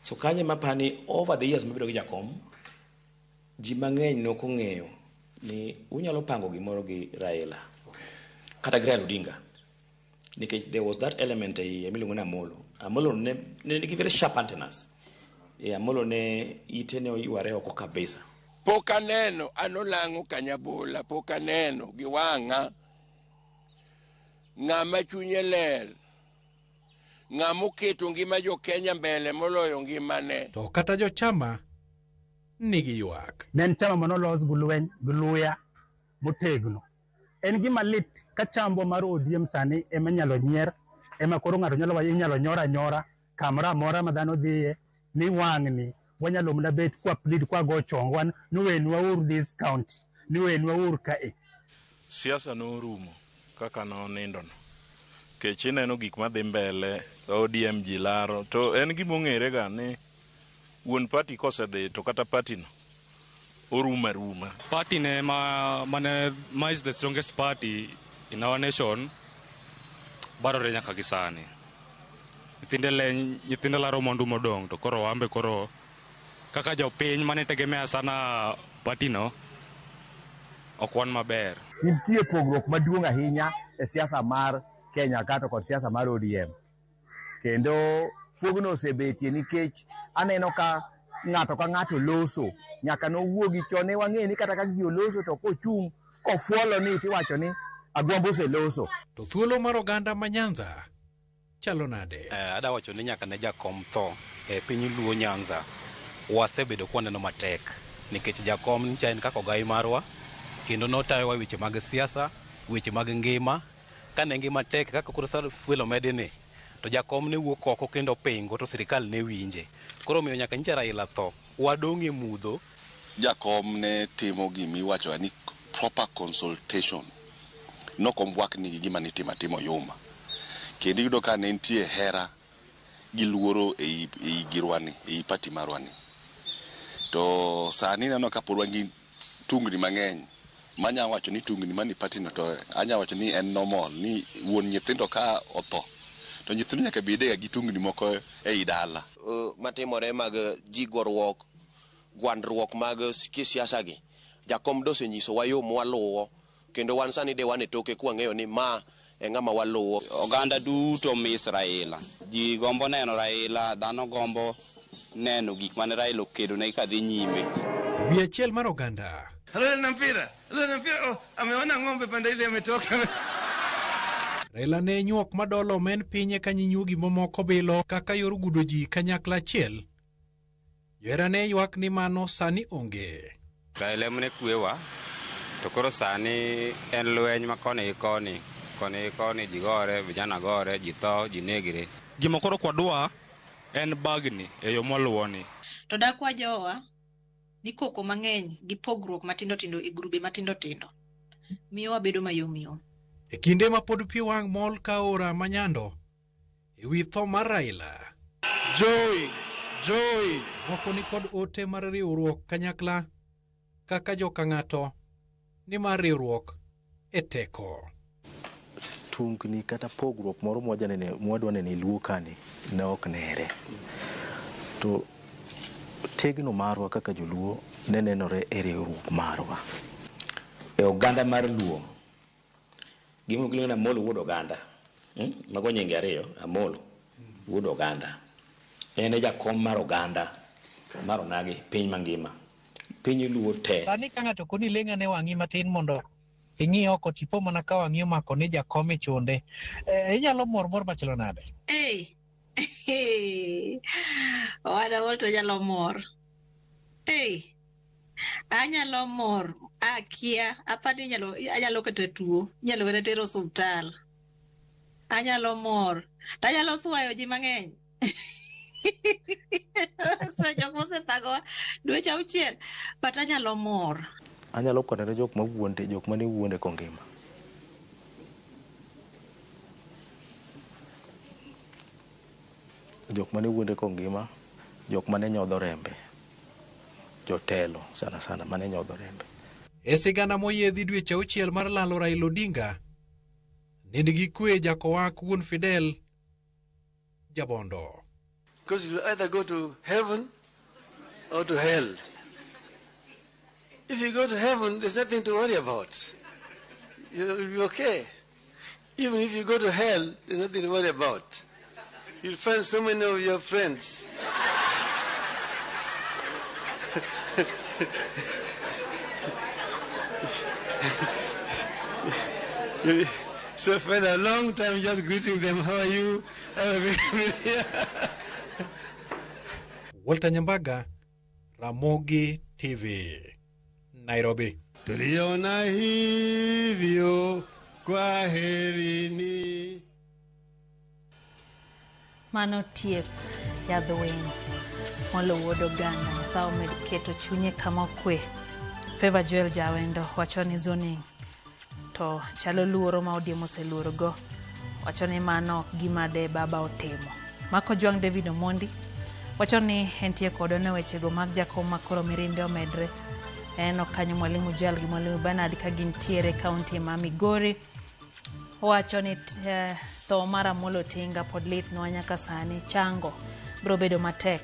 So kanye mapani over the years mabedo gi jakom, ji mang'eny nok ong'eyo ni unyalo pango gimoro gi Raila. Kata gi Raila Odinga. Nikech there was that element e iye miluongo ni Amolo. Amolo ne nigi very sharp antennas. Amolo ne ite ne oyware oko kabisa. Pok aneno an olang'o Kanyabola, pok aneno gi wang'a ng'ama chunye ler, ng'ama oketo ngima jo Kenya mbele moloyo ngimane. To kata jochama nigi ywak. Ne en chama manolos gi lweny gi luya motegno. En gima lit ka chambwa mar ODM sani ema inyalo nyier, ema koro ng'ato nyalo wacho inyalo nyor anyora kamoro amora ma dhano dhiye ni wang'ni wanyalo mana bet kwa plead kwa go chongwa ni wenwa uru this county, ni wenwa uru kae. Siasa norumo kaka nonindo no. Kech ineno gik madhi mbele, ODM ji laro, to en gima ong'ere ga ni wuon party kosedhi to kata party no orumo aruma. Party ne ma, mane, ma is the strongest party in our nation barore nyaka gi sani. Nyithinde leny, nyithinde laro mwandu modong' to koro wambe koro kaka jopiny mane tegemea sana party no ok wan maber. Nitie pogruok maduong' ahinya e siasa mar Kenya ka to kod siasa mar ODM. Kendo fuogno osebetie nikech aneno ka ng'ato ka ng'ato loso. Nyaka nowuogi chon ne wang'eyo ni kata ka ji oloso to kochung' kofuolo ni tiwacho ni Agwambo oseloso. To thuolo mar oganda ma Nyanza chalo nade? Ada wacho ni nyaka ne jakom tho e piny Luo Nyanza wasebedo kwaneno matek nikech jakom nyicha en kaka ogai marwa kendo notayowa weche mag siasa, weche mag ngima. Kane ngima tek kaka koro fuel omedi ni to jakom ne wuok oko kendo pingo to sirikal ne winje. Koro omiyo nyaka nyicha Raila tho wadong' e mudho. Jakom ne timo gimiwacho ni proper consultation. Nokombwakni gi gima nitimo atima oyuma. Kendo iyudo ka ne nitie hera gi luoro ei girwani, ei party marwani. To sani ineno ka pod wan gi tungni mang'eny. Manya wacho ni tungni mani party no to anya wacho ni en normal ni wuon nyithindo ka otho to nyithindo nyaka bedega gi tungni moko ei dala. Matimore mag ji goruok, gwandruok mag kisiasa gi. Jakom dosenyisowa yo mwaluwo kendo wan sani de wan e toke kwang'eyo ni ma e ng'ama waluwo. Oganda duto miss Raila. Ji gombo neno Raila, dhano gombo neno gik mane Raila okedo ne kadhi nyime. Wi achiel mar oganda. Raila na mpira, Raila na mpira, oh, ameona ng'ombe pande ile ametoka. Raila ne nyuok madolo omen pinye ka nyinyuogi mamoko bilo kaka yor gudo ji kanyakla achiel. Johera ne ywak ni mano sani onge. Raila ema ne kwewa, to koro sani en lweny ma koni gi koni, koni gi koni ji gore, vijana gore, ji tho, ji negre. Gima koro kwadwa en bagni e yo mwaluwoni. To dakwa jowa ni koko mang'eny gi pogruok matindo tindo e grube matindo tindo miyo wabedo mayom yom. E kinde ma pod pi wang' mol ka aora ma Nyando e wi tho mar Raila. Joy, joy. Moko ni kod ote mar riwruok kanyakla kaka joka ng'ato ni mar riwruok e teko. Tungni kata pogruok moro mwadwa neno e Luo kani ne ok nere. To tegno marwa kaka joluo ne nenore e riwruok marwa. E oganda mar Luo, gima iluongo ni Amolo wuod oganda. Mago nyinge ariyo, Amolo wuod oganda. En e jakom mar oganda mar onagi piny mangima. Piny Luo te. Sani ka ng'ato koni leng'a ne wang'i matin mondo ing'i oko tipo mana ka wang'i omako ni jakom e chonde. Inyalo mor mor machalo nade? Ei. Owada Walter nyalo mor. Ei. Anyalo mor. Akia. Apani anyalo kata tuo. Inyalo kata tero osuptal. Anyalo mor. To anyalo swayo ji mang'eny. So jok mosethagowa dweche auchiel. But anyalo mor. Anyalo konere jok ma wuonde, jok mane wuonde kongima. Jok mane wuonde kongima, jok mane nyodho rembe. Jotelo sana sana mane nyodho rembe. E sigana moyiedhi dweche auchiel mar lalo Raila Odinga, nind gi kwe jakowak wuon Fidel Jabondo. Because you either go to heaven or to hell. If you go to heaven, there's nothing to worry about. You'll be okay. Even if you go to hell, there's nothing to worry about. You'll find so many of your friends. So spend a long time just greeting them. How are you? How are you? Walter Nyambaga, Ramogi TV, Nairobi. Tuliona hivyo, kwaherini. Mano tiep yadh winy molo wuod oganda Nyasaye omed keto chunye kama okwe. Favor Joel Jawendo wacho ni zoning to chalo luoro ma ODM oseluorogo. Wacho ni mano ok gima de baba otimo. Mako Jwang' David Omondi wacho ni entie kod ne wechego mag jakom makoro mirimbe omedre. En okanyo Mwalimu Joel gi Mwalimu Bernard ka gintiere kaunti ma Migori. Owacho ni tho mar Amolo Tinga pod litnwa nyaka sani, chango biro bedo matek.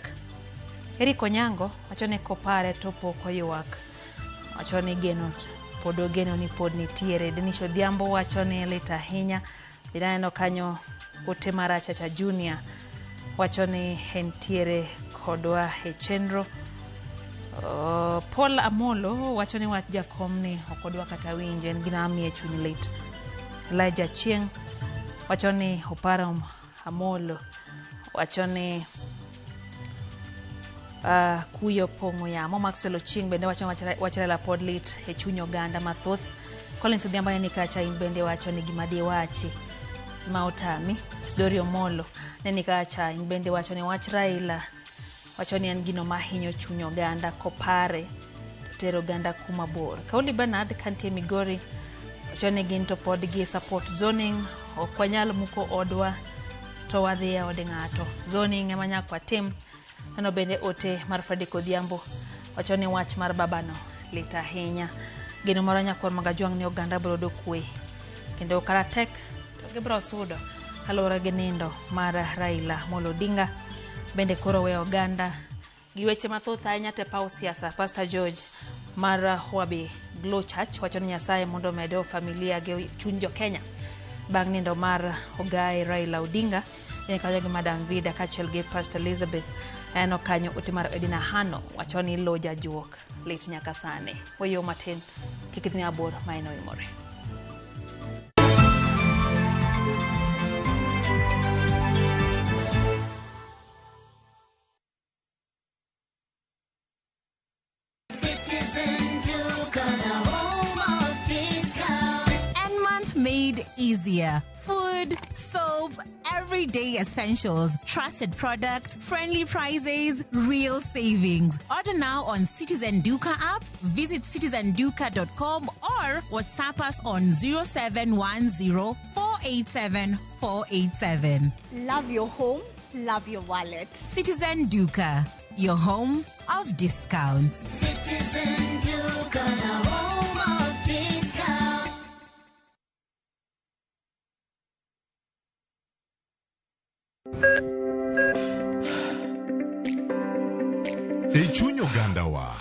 Eric Onyango wacho ni kopare to pok oywak. Wacho ni geno pod ogeno ni pod nitiere. Denish Odhiambo wacho ni lit ahinya. Bende aneno kanyo ote mar Chacha Junior wacho ni entiere kodwa e chenro. Paul Amolo wacho ni wach jakom ni ok odwa kata winje, en gima miye chuny lit. Elijah Chieng wacho ni oparo Amolo, wacho ni kuyo pong'o yamo. Maxwell Ochieng bende wacho wach Raila pod lit e chuny oganda mathoth. Collins Odhiambo ne ni kacha, in bende wacho ni gima diwachi ma otami. Sidori Omolo ne ni kacha, in bende wacho ni wach Raila, wacho ni en gino mahinyo chuny oganda kopare to tero oganda kuma bor. Kauli Bernard kantie Migori wacho ni gin to pod gi support zoning, ok wanyal muko odwa to wadhi e od ng'ato. Zoning ema nyaka watim. Neno bende ote mar Fredrick Odhiambo wacho ni wach mar babano lit ahinya. Geno moro nyakwar Magajwang' ni oganda biro yudo kwe kendo kara tek to gibiro sudo kaluwore gi nindo mar Raila Amolo Odinga. Bende koro weyo oganda gi weche mathoth ahinya te paw siasa. Pastor George mar Huabi Glow Church wacho ni Nyasaye mondo omed familia gi chuny jo Kenya bang' nindo mar ogaye Raila Odinga. En kanyo gi Madam Vida kaachiel gi Pastor Elizabeth. En kanyo ote mar Edina Hano wacho ni lo jajuok lit nyaka sani. Weyo matin kik idhi mabor ma en oimore. Citizen Duka, the home of discount. And month made easier. Food, soap, everyday essentials, trusted products, friendly prices, real savings. Order now on Citizen Duka app, visit citizenduka.com or WhatsApp us on 0710 487 487. Love your home, love your wallet. Citizen Duka, your home of discounts. Citizen Duka, the home of discount. E chuny ogandawa,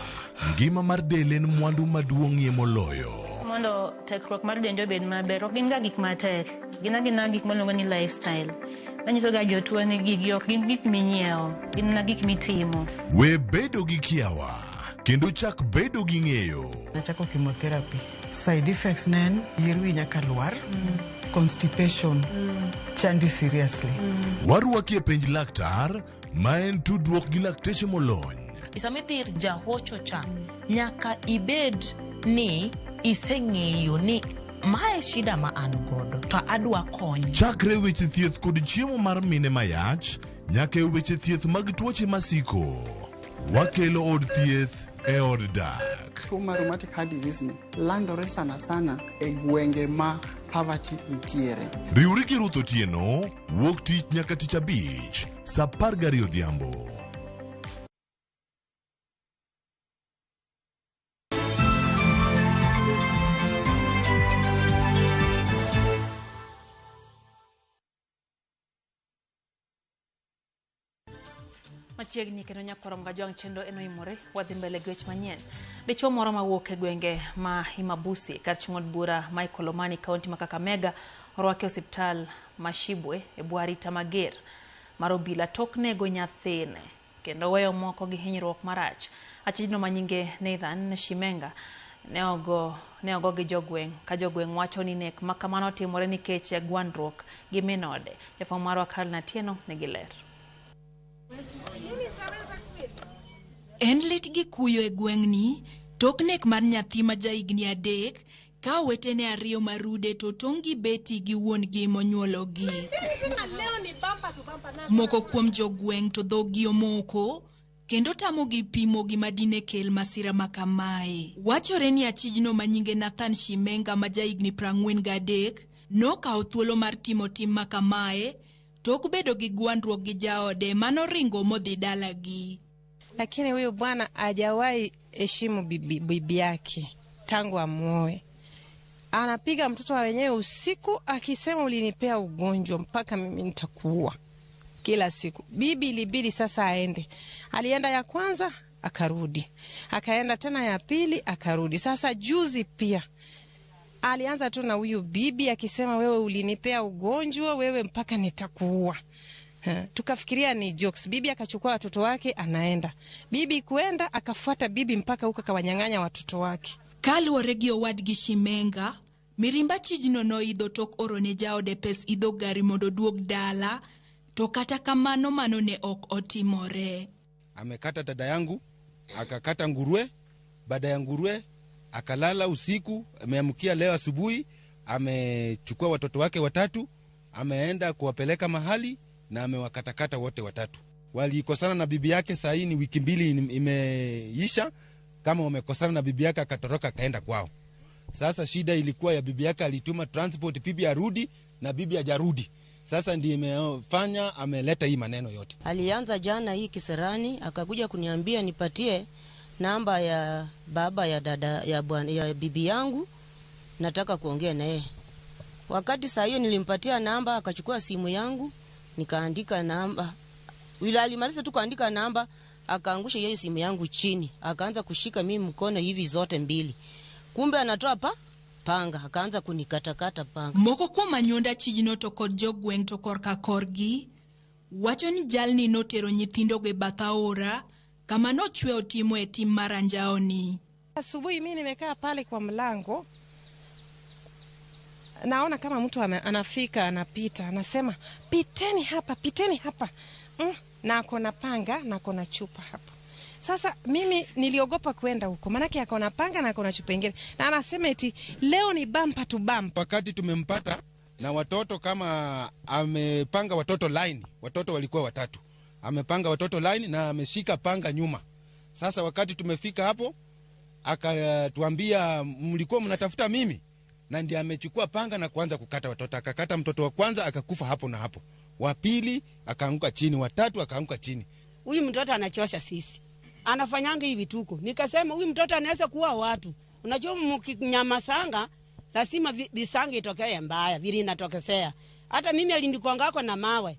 ngima mar del en mwandu maduong'ie moloyo. Mondo tekruok mar dendi obed maber, ok gin ga gik matek, gin agina gik miluongo ni lifestyle. Manyiso ga jotuo ni gigi ok gin gik minyiewo, gin mana gik mitimo. We bedo gi kiawa, kendo chak bedo gi ng'eyo. Nachako chemotherapy. Side effects ne en yier wi nyaka lwar, constipation, chandi seriously. Warwaki e penj laktar, ma en tudruok gi lakteche molony. Sama idhi ir jahocho cha, nyaka ibed ni iseng'eyo ni mae shida ma an godo to adwa kony. Chakre weche thieth kod chiemo mar mine mayach, nyaka e weche thieth mag tuoche masiko. Wakelo od thieth e od dak. Tuo mar rheumatic heart disease ni landore sana sana e gwenge ma poverty nitiere. Riwri gi Ruth Otieno, wuok tich nyaka tich abich, saa 12 odhiambo. Machiegni kendo nyakwar Mgajwang' chenro en oimore, wadhi mbele gi weche manyien. Dichuo moro mawuok e gwenge ma Imabusi kar chung' od bura Michael Omani kaunti ma Kakamega orwaki e osiptal ma Shibwe e bwo arita mager mar obila tok nego nyathine kendo weyo moko gi hinyruok marach. Achijno manyinge Nathan Shimenga ne ogo ne ogo gi jogweng' ka jogweng' wacho ni nek ma kamano timore nikech gwandruok gi min ode. Jafwambo marwa Carol Atieno nigi ler. En lit gi kuyo e gweng'ni tok nek mar nyathi ma jahigni 3 ka owetene 2 marude to tong' gi beti gi wuon-gi monyuologi. Moko kuom jogweng' to dhoggi omoko kendo tamogi pimo gima dine kel masira ma kamae. Wachore ni achijno ma nyinge Nathan Shimenga ma jahigni 43 nokawo thuolo mar timo tim ma kamae tok bedo gi gwandruok gi jaode manoringo modhi dalagi. Lakini huyu bwana hajawahi heshimu bibi yake tangu amuoe. Anapiga mtoto wa wenyewe usiku akisema ulinipea ugonjwa mpaka mimi nitakuua. Kila siku. Bibi ilibidi sasa aende. Alienda ya kwanza akarudi. Akaenda tena ya pili akarudi. Sasa juzi pia alianza tu na huyu bibi akisema wewe ulinipea ugonjwa, wewe mpaka nitakuua. Tukafikiria ni jokes. Bibi akachukua watoto wake anaenda. Bibi kuenda akafuata bibi mpaka huko akawanyang'anya watoto wake. Kaluwore gi owadgi Shimenga, mirimba chijno noidho tok orone jaode pes idho gari mondo oduog dala, to kata kamano mano ne ok otimore. Amekata dada yangu, akakata nguruwe, baada ya nguruwe akalala usiku, ameamkia leo asubuhi, amechukua watoto wake 3, ameenda kuwapeleka mahali na amewakatakata wote 3. Walikosana na bibi yake, saa hii ni wiki 2 imeisha, kama wamekosana na bibi yake akatoroka akaenda kwao. Sasa shida ilikuwa ya bibi yake, alituma transport bibi arudi na bibi hajarudi. Sasa ndiye imefanya ameleta hii maneno yote. Alianza jana hii kisirani, akakuja kuniambia nipatie namba ya baba ya dada ya bwana ya bibi yangu, nataka kuongea naye. Wakati saa hiyo nilimpatia namba, akachukua simu yangu, nikaandika namba. Yule alimaliza tu kuandika namba, akaangusha yeye simu yangu chini, akaanza kushika mimi mkono hivi zote 2. Kumbe anatoa panga, akaanza kunikatakata panga. Moko kuom anyuonda chijno to kod jogweng' to korka korgi wacho ni jalni notero nyithindogo e bath aora kama nochwe otimo e tim mar anjaoni. Asubuhi mimi nimekaa pale kwa mlango, naona kama mtu anafika anapita, anasema piteni hapa, piteni hapa. Na akona panga na akona chupa hapo. Sasa mimi niliogopa kwenda huko, maanake akona panga na akona chupa nyingine. Na anasema eti leo ni bumper to bumper. Wakati tumempata na watoto, kama amepanga watoto line, watoto walikuwa 3. Amepanga watoto line na ameshika panga nyuma. Sasa wakati tumefika hapo akatuambia mlikuwa mnatafuta mimi, na ndiye amechukua panga na kuanza kukata watoto. Akakata mtoto wa kwanza akakufa hapo na hapo, wa pili akaanguka chini, wa tatu akaanguka chini. Huyu mtoto anachosha sisi, anafanyanga hivi vituko. Nikasema huyu mtoto anaweza kuua watu. Unajua mkinyamasanga lazima visanga itokee mbaya, vile inatokesea. Hata mimi alinikonga na mawe.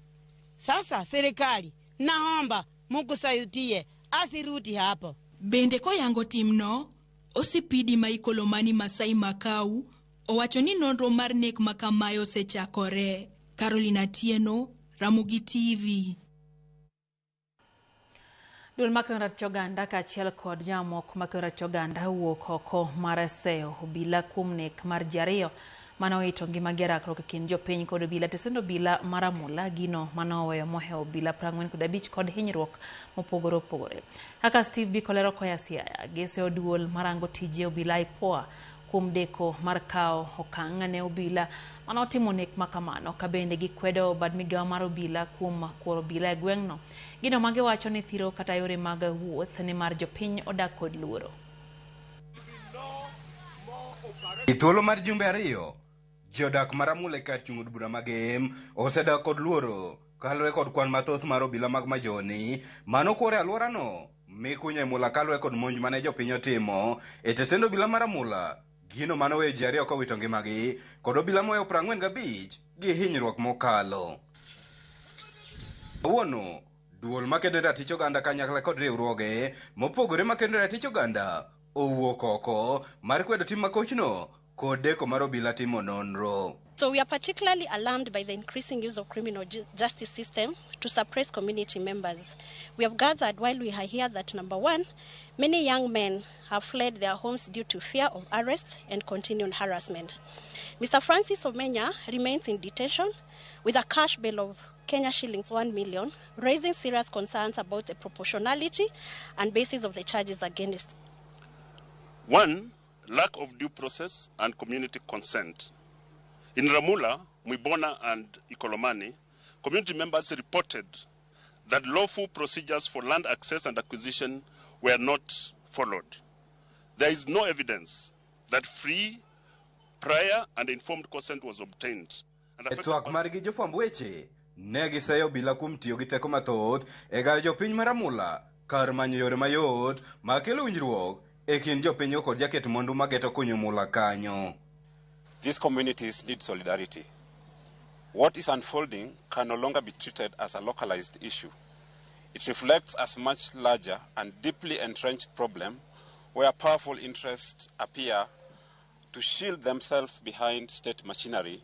Sasa serikali naomba mkusaidie asirudi hapo. Bende koyango timno, OCPD ma Ikolomani Masai Makau owacho ni nonro mar nek ma kamae osechakore. Caroline Atieno, Ramogi TV. Duol makeyo ratich oganda kaachiel kod jomamoko makeyo ratich oganda owuok oko mar seyo obila kuom nek mar ji 2 mane owito ngimagi e rakruok e kind jopiny kod obila. Tesend obila mar Amula gino mane oweyo mohewo obila 45 kod hinyruok mopogore opogore. Kaka Steve Biko lero koya Siaya, giseyo duol marango tije obila IPOA kuom deko mar kawo okang' ne obila mane otimo nek makamano, ka bende gikwedo bad migawo mar obila kuom kuoro obila e gweng'no. Gino magiwacho ni thiro kata yore mag wuoth nimar jopiny odak kod luoro. E thuolo mar jumbe 2, jodak mar Amula e kar chung' od bura Magem osedak kod luoro kaluwore kod kwan mathoth mar obila mag majoni mano kuore alworano mikunyo e mula kaluwore kod monj mane jopiny otimo e tesend obila mar Amula. Gino mane oweyo ji 2 kowito ngimagi kod obila mohewo 45 gi hinyruok mokalo. Kawuono, duol makedo ne ratich oganda kanyakla kod riwruoge mopogore makedo ne ratich oganda owuok oko mar kwedo tim makochno kod deko mar obila timo nonro. So we are particularly alarmed by the increasing use of criminal justice system to suppress community members. We have gathered while we are here that, number one, many young men have fled their homes due to fear of arrest and continued harassment. Mr. Francis Omenya remains in detention with a cash bail of Kenya shillings 1 million, raising serious concerns about the proportionality and basis of the charges against. One, lack of due process and community consent. In Ramula, Mwibona and Ikolomani, community members reported that lawful procedures for land access and acquisition were not followed. There is no evidence that free, prior and informed consent was obtained. E twak margi jofwamb weche ne giseyo obila kuom tiyo gi teko mathoth e gayo jopiny ma Ramula kar manyo yore mayot mag kelo winjruok e kind jopinygo kod jaket mwandu mageto kunyo mula kanyo. These communities need solidarity. What is unfolding can no longer be treated as a localized issue. It reflects a much larger and deeply entrenched problem where powerful interests appear to shield themselves behind state machinery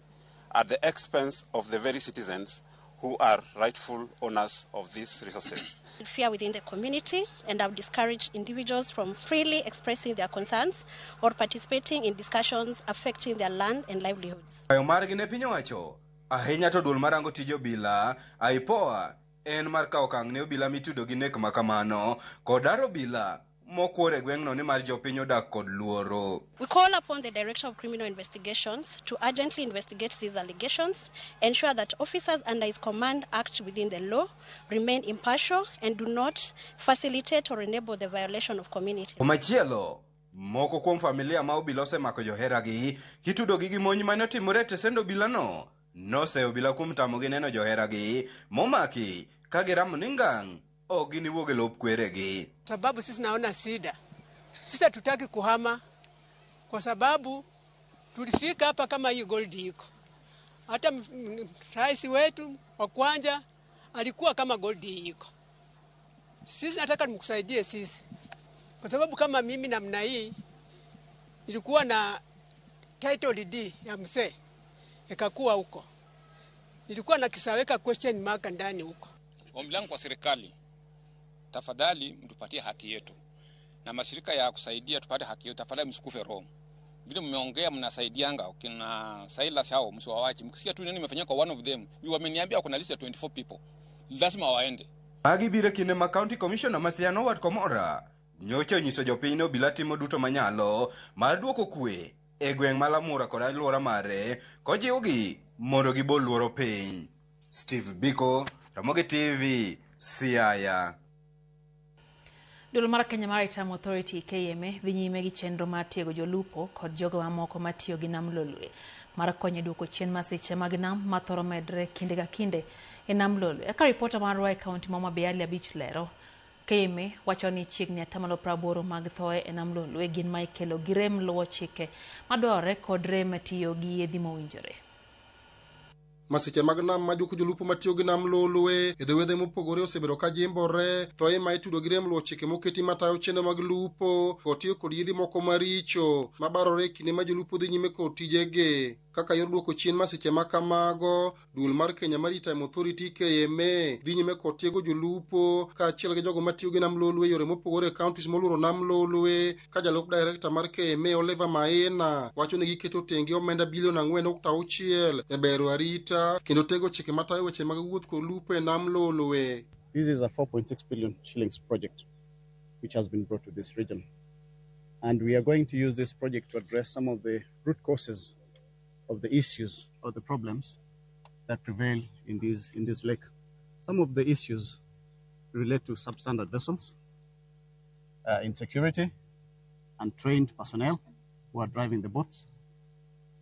at the expense of the very citizens who are rightful owners of these resources. Fear within the community and have discouraged individuals from freely expressing their concerns or participating in discussions affecting their land and livelihoods. Kwayo margi ne piny owacho ahinya to duol marango tij obila IPOA en mar kawo okang' ne obila mitudo gi nek makamano kod daro obila mokwor e gweng'no nimar jopiny odak kod luoro. We call upon the Director of Criminal Investigations to urgently investigate these allegations, ensure that officers under his command act within the law, remain impartial, and do not facilitate or enable the violation of community. Komachielo, moko kuom familia ma obila osemako joheragi kitudogi gi monj mane otimore e tesend obilano noseyo obila kuom tamogi neno joheragi momaki ka giramo ni ngang' ok giniwuog e lop kweregi. Sababu sisi naona shida, sisi hatutaki kuhama kwa sababu tulifika hapa kama hii gold iko. Hata rais wetu wa kwanza alikuwa kama gold iko. Sisi nataka nimkusaidie sisi, kwa sababu kama mimi namna hii nilikuwa na title D ya mzee ikakuwa huko, nilikuwa na kisaweka question mark ndani huko. Ombi langu kwa serikali, tafadhali mtupatie haki yetu, na mashirika ya kusaidia tupate haki yetu. Tafadhali msikufe roho. Vile mmeongea mnasaidianga kina Silas hao, msiwawache. Mkisikia tu nini imefanyika kwa one of them, wameniambia kuna list ya 24 people, lazima waende. Magi biro kinde ma County Commissioner ma Siaya Noward Komora nyocha onyiso jopiny ni obila timo duto manyalo mar duoko kwe e gweng' ma Lamura kod alwora mare kojiwgi mondo gibol luoro piny. Steve Biko, Ramogi TV, Siaya. Duol mar Kenya Maritime Authority KMA dhi nyime gi chenro mar tiego jolupo kod jogo mamoko matiyo gi nam Lolwe mar konyo e duoko chien masiche mag nam mathoro medre kinde ka kinde e nam Lolwe. Kaka ripota marwa e kaunti ma Homa Bay Ali Abich lero, KMA wacho ni chiegni 80% mag thoe e nam Lolwe gin ma ikelo gi rem luwo chike madwarore kod rem tiyo gi yedhi mowinjore. Masiche mag nam majuko jolupo matiyo gi nam Lolwe e dho wedhe mopogore osebedo ka jimbore. Thoe ma itudo gi rem luwo chike moketi matayo chenro mag lupo kod tiyo kod yedhi moko maricho mabarore e kinde ma jolupo dhi nyime kod tijegi. Kaka yor duoko chien masiche ma kamago, duol mar Kenya Maritime Authority KMA dhi nyime kod tiego jolupo kaachiel gi jogo matiyo gi nam Lolwe e yore mopogore e counties moluoro nam Lolwe. Ka jalup director mar KMA Oliver Maina wacho ni giketo tenge omenda bilion 4.6 e bero arita kendo tego chike matayo weche mag wuoth kod lupo e nam Lolwe. This is a 4.6 billion shillings project which has been brought to this region, and we are going to use this project to address some of the root causes of the issues or the problems that prevail in this lake. Some of the issues relate to substandard vessels, insecurity, untrained personnel who are driving the boats,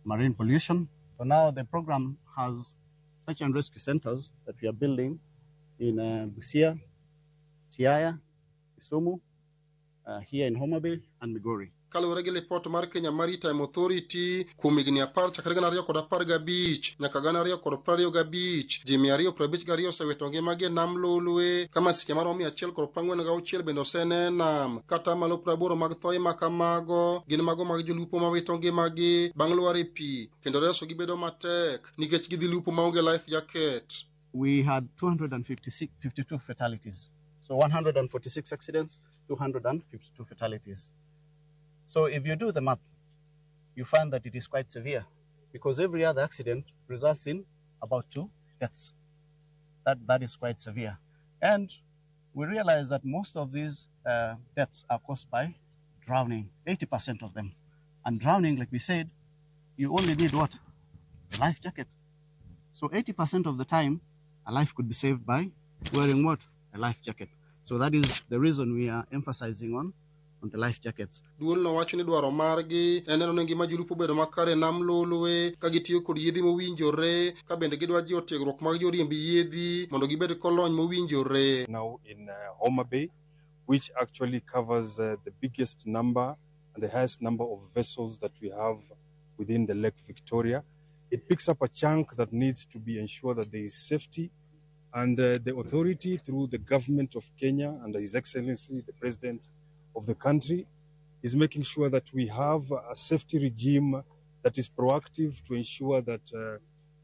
marine pollution. For now, the program has search and rescue centers that we are building in Busia, Siaya, Kisumu, here in Homa Bay, and Migori. Kaluwore gi lipot mar Kenya Maritime Authority, kuom higni 10 chakre 2015 nyaka 2025, ji 252 osewito ngimagi e nam Lolwe, ka masiche maromo 146 bende osene e nam. Kata malo 80 mag thoe ma kamago gin mago mag jolupo mawito ngimagi bang' lwar e pi, kendo resogi bedo matek nikech gidhi lupo maonge life jacket. We had 252 fatalities. So 146 accidents, 252 fatalities. So if you do the math, you find that it is quite severe because every other accident results in about 2 deaths. That is quite severe. And we realize that most of these deaths are caused by drowning, 80% of them. And drowning, like we said, you only need what? A life jacket. So 80% of the time, a life could be saved by wearing what? A life jacket. So that is the reason we are emphasizing on the life jackets. Duol no wacho ni dwaro margi en neno ni ngima jolupo bedo makare e nam Lolwe ka gitiyo kod yiedhi mowinjore, ka bende gidwa jiwo tiegruok mag joriemb yiedhi mondo gibed kolony mowinjore. Now in Homa Bay, which actually covers the biggest number and the highest number of vessels that we have within the Lake Victoria. It picks up a chunk that needs to be ensured that there is safety, and the authority through the government of Kenya and His Excellency, the President of the country, is making sure that we have a safety regime that is proactive to ensure that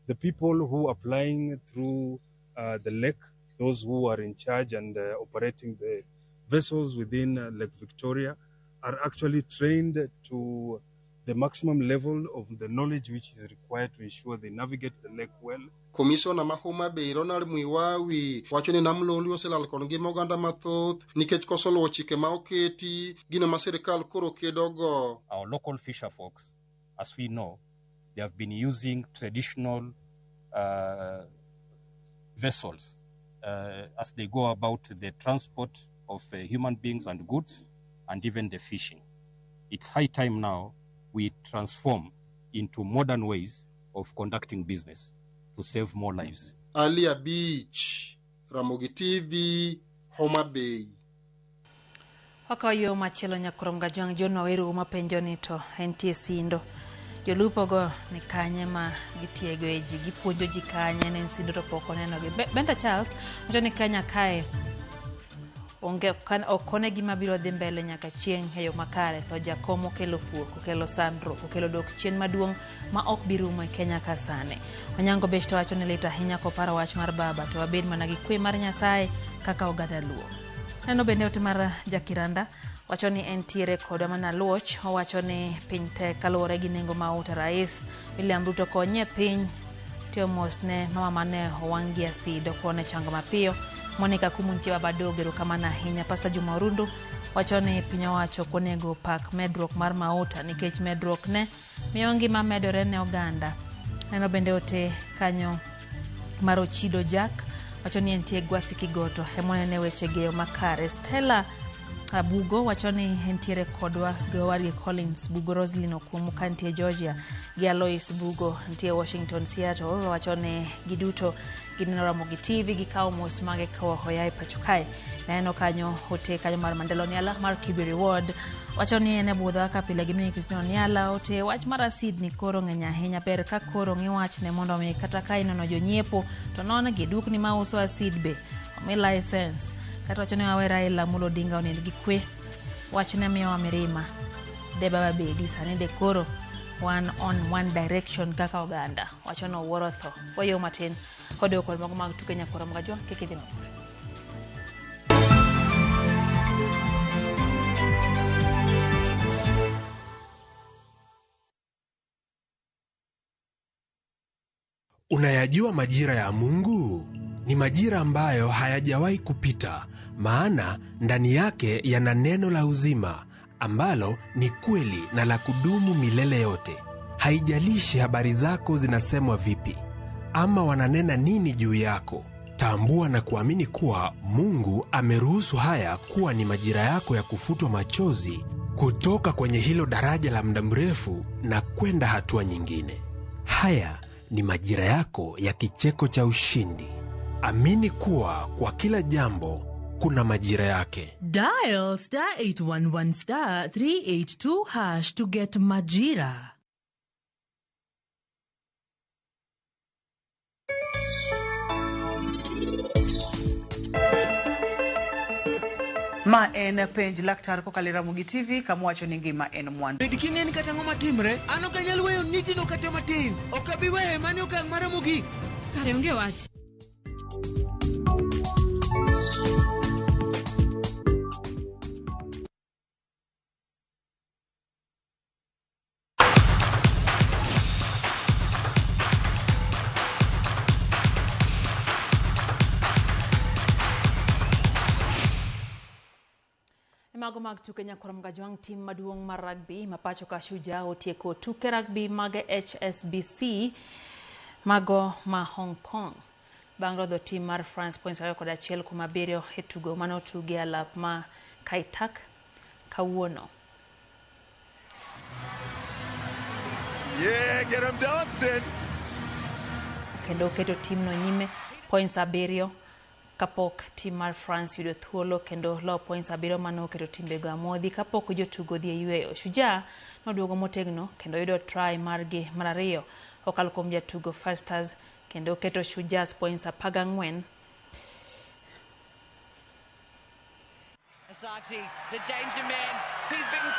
the people who are plying through the lake, those who are in charge and operating the vessels within Lake Victoria, are actually trained to the maximum level of the knowledge which is required to ensure they navigate the lake well. Komishona ma Homa Bay Ronald Mwiwawi wacho ni nam Lolwe oselal kod ngima oganda mathoth nikech koso luwo chike ma oketi, gino ma sirikal koro kedogo. Our local fisher folks, as we know, they have been using traditional vessels as they go about the transport of human beings and goods and even the fishing. It's high time now we transform into modern ways of conducting business to save more lives. Alia Beach, Ramogi TV, Homa Bay. Wakawo yo machielo nyakurom Gajwang' John Waweru mapenjo ni to entie Sindo. Jolupogo ni kanye ma gitiegoe ji, gipuonjo ji kanye ne en Sindo to pok onenogi. Benda Charles wacho ni Kenya kae onge ok one gima biro dhi mbele nyaka chieng' e yo makare. To jakom okelo fuok, okelo sandruok, okelo dok chien maduong' ma ok bi rumo e Kenya ka sani. Onyango Besh to wacho ni lit ahinya koparo wach mar baba, to wabed mana gi kwe mar Nyasaye kaka oganda Luo. Neno bende ote mar Jakiranda wacho ni entiere kodwa mana Luoch, owacho ni piny tek kaluwore gi nengo mauta. Rais William Ruto konye piny tiyo mos ne mama mane owang' gi asid okone chango mapiyo. Monica Kumuntie Babadogo, erokamano ahinya. Pastor Juma Orundu wacho ni piny owacho ok onego pak medruok mar mauta nikech medruok ne miyo ngima medore ne oganda. Neno bende ote kanyo mar Ochido Jack wacho ni entie Gwasi Kigoto emonene weche geyo makare. Stella Bugo wacho ni entiere kodwa gi owadgi Collins Bugo, Roslyn Okumu ka nitie Georgia gi Alois Bugo nitie Washington Seattle, wacho ni giduto gineno Ramogi TV gikawo mos mage koa e pacho kae. Neno kanyo ote kanyo mar Mandela Oniala mar Kibiri Ward wacho ni en e budho kaka pile gi Minnie Christine Oniala. Ote wach mar asid ni koro ng'eny ahinya, ber ka koro ng'i wachne mondo mi kata ka inono jonyiepo to non gi dukni mauso asid be omi license. Kata wacho ni wawe Raila Amolo Odinga onind gi kwe, wachne miyowa mirima de baba bedi sani de koro one on one direction kaka oganda. Wacho ni owuoro tho. Wayo matin kod kod mago mag tuke nyakwaro Mgajwa, kik idhi mabor. Unayajua majira ya Mungu? Ni majira ambayo hayajawahi kupita, maana ndani yake yana neno la uzima ambalo ni kweli na la kudumu milele yote. Haijalishi habari zako zinasemwa vipi ama wananena nini juu yako, tambua na kuamini kuwa Mungu ameruhusu haya kuwa ni majira yako ya kufutwa machozi kutoka kwenye hilo daraja la muda mrefu na kwenda hatua nyingine. Haya ni majira yako ya kicheko cha ushindi. Amini kuwa kwa kila jambo kuna majira yake. Dial star 811 star 382 hash to get Majira. Ma en penj laktar kokalo e Ramogi TV kama wacho ni ngima en mwandu. Bed king'e ni kata ang'o matimre, an ok anyal weyo nitino kata matin. Ok abi weye mane okang' mara mogik. Kare onge wach. Mago mag tuke nyakwar Mgajwang' tim maduong' mar rugby ma pacho ka Shujaa otieko tuke rugby mag HSBC mago ma Hong Kong bang' rodho tim mar France points 2-1 kuom 7 e tugo mane otugi e alap ma Kai Tak kawuono. Yeah, get him dancing. Kendo keto timno nyime points 7 kapok tim mar France yudo thuolo kendo lo points 7 mane oketo timbego amodhi kapok jotugo dhi e yweyo. Shujaa noduogo motegno kendo yudo try margi mar ariyo kokalo kuom jatugo Festus kendo keto Shujaas points 14. Asati, the danger man, he's been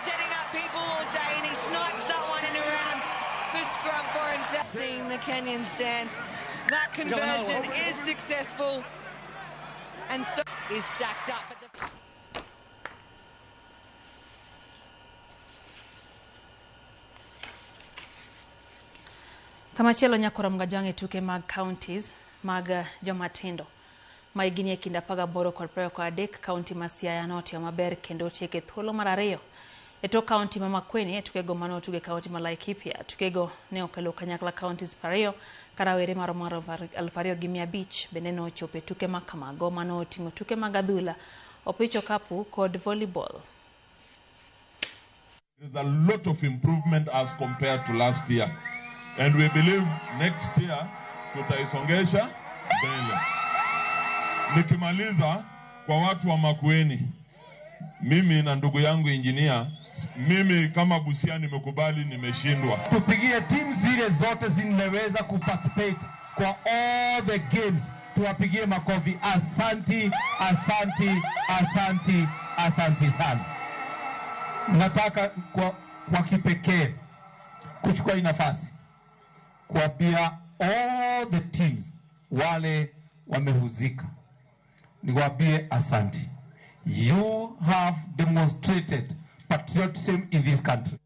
setting up people all day and he snipes that one in around the scrum for himself. Seeing the Kenyans dance, that conversion is successful and so is stacked up at the Kamachielo nyakoro Mgajwang' e tuke mag counties mag jomatindo ma higni e kind 18 kod 23 kaunti ma Siaya notimo maber kendo otieko e thuolo mar ariyo e tok kaunti ma Makueni e tukego mane otug e kaunti ma Laikipia. Tukego ne okelo kanyakla counties 20 ka rawere maromo 2500 bende ne ochopo e tuke ma kamago mane oting'o tuke mag adhula, opich okapu kod volleyball. There's a lot of improvement as compared to last year. And we believe next year tutaisongesha mbele. Nikimaliza kwa watu wa Makueni, mimi na ndugu yangu injinia, mimi kama Busia nimekubali nimeshindwa. Tupigie timu zile zote zimeweza kuparticipate kwa all the games, tuwapigie makofi. Asanti, asanti, asanti, asanti sana. Nataka kwa kipekee kuchukua hii nafasi kuambia all the teams wale wamehusika, niwaambie asanti. You have demonstrated patriotism in this country.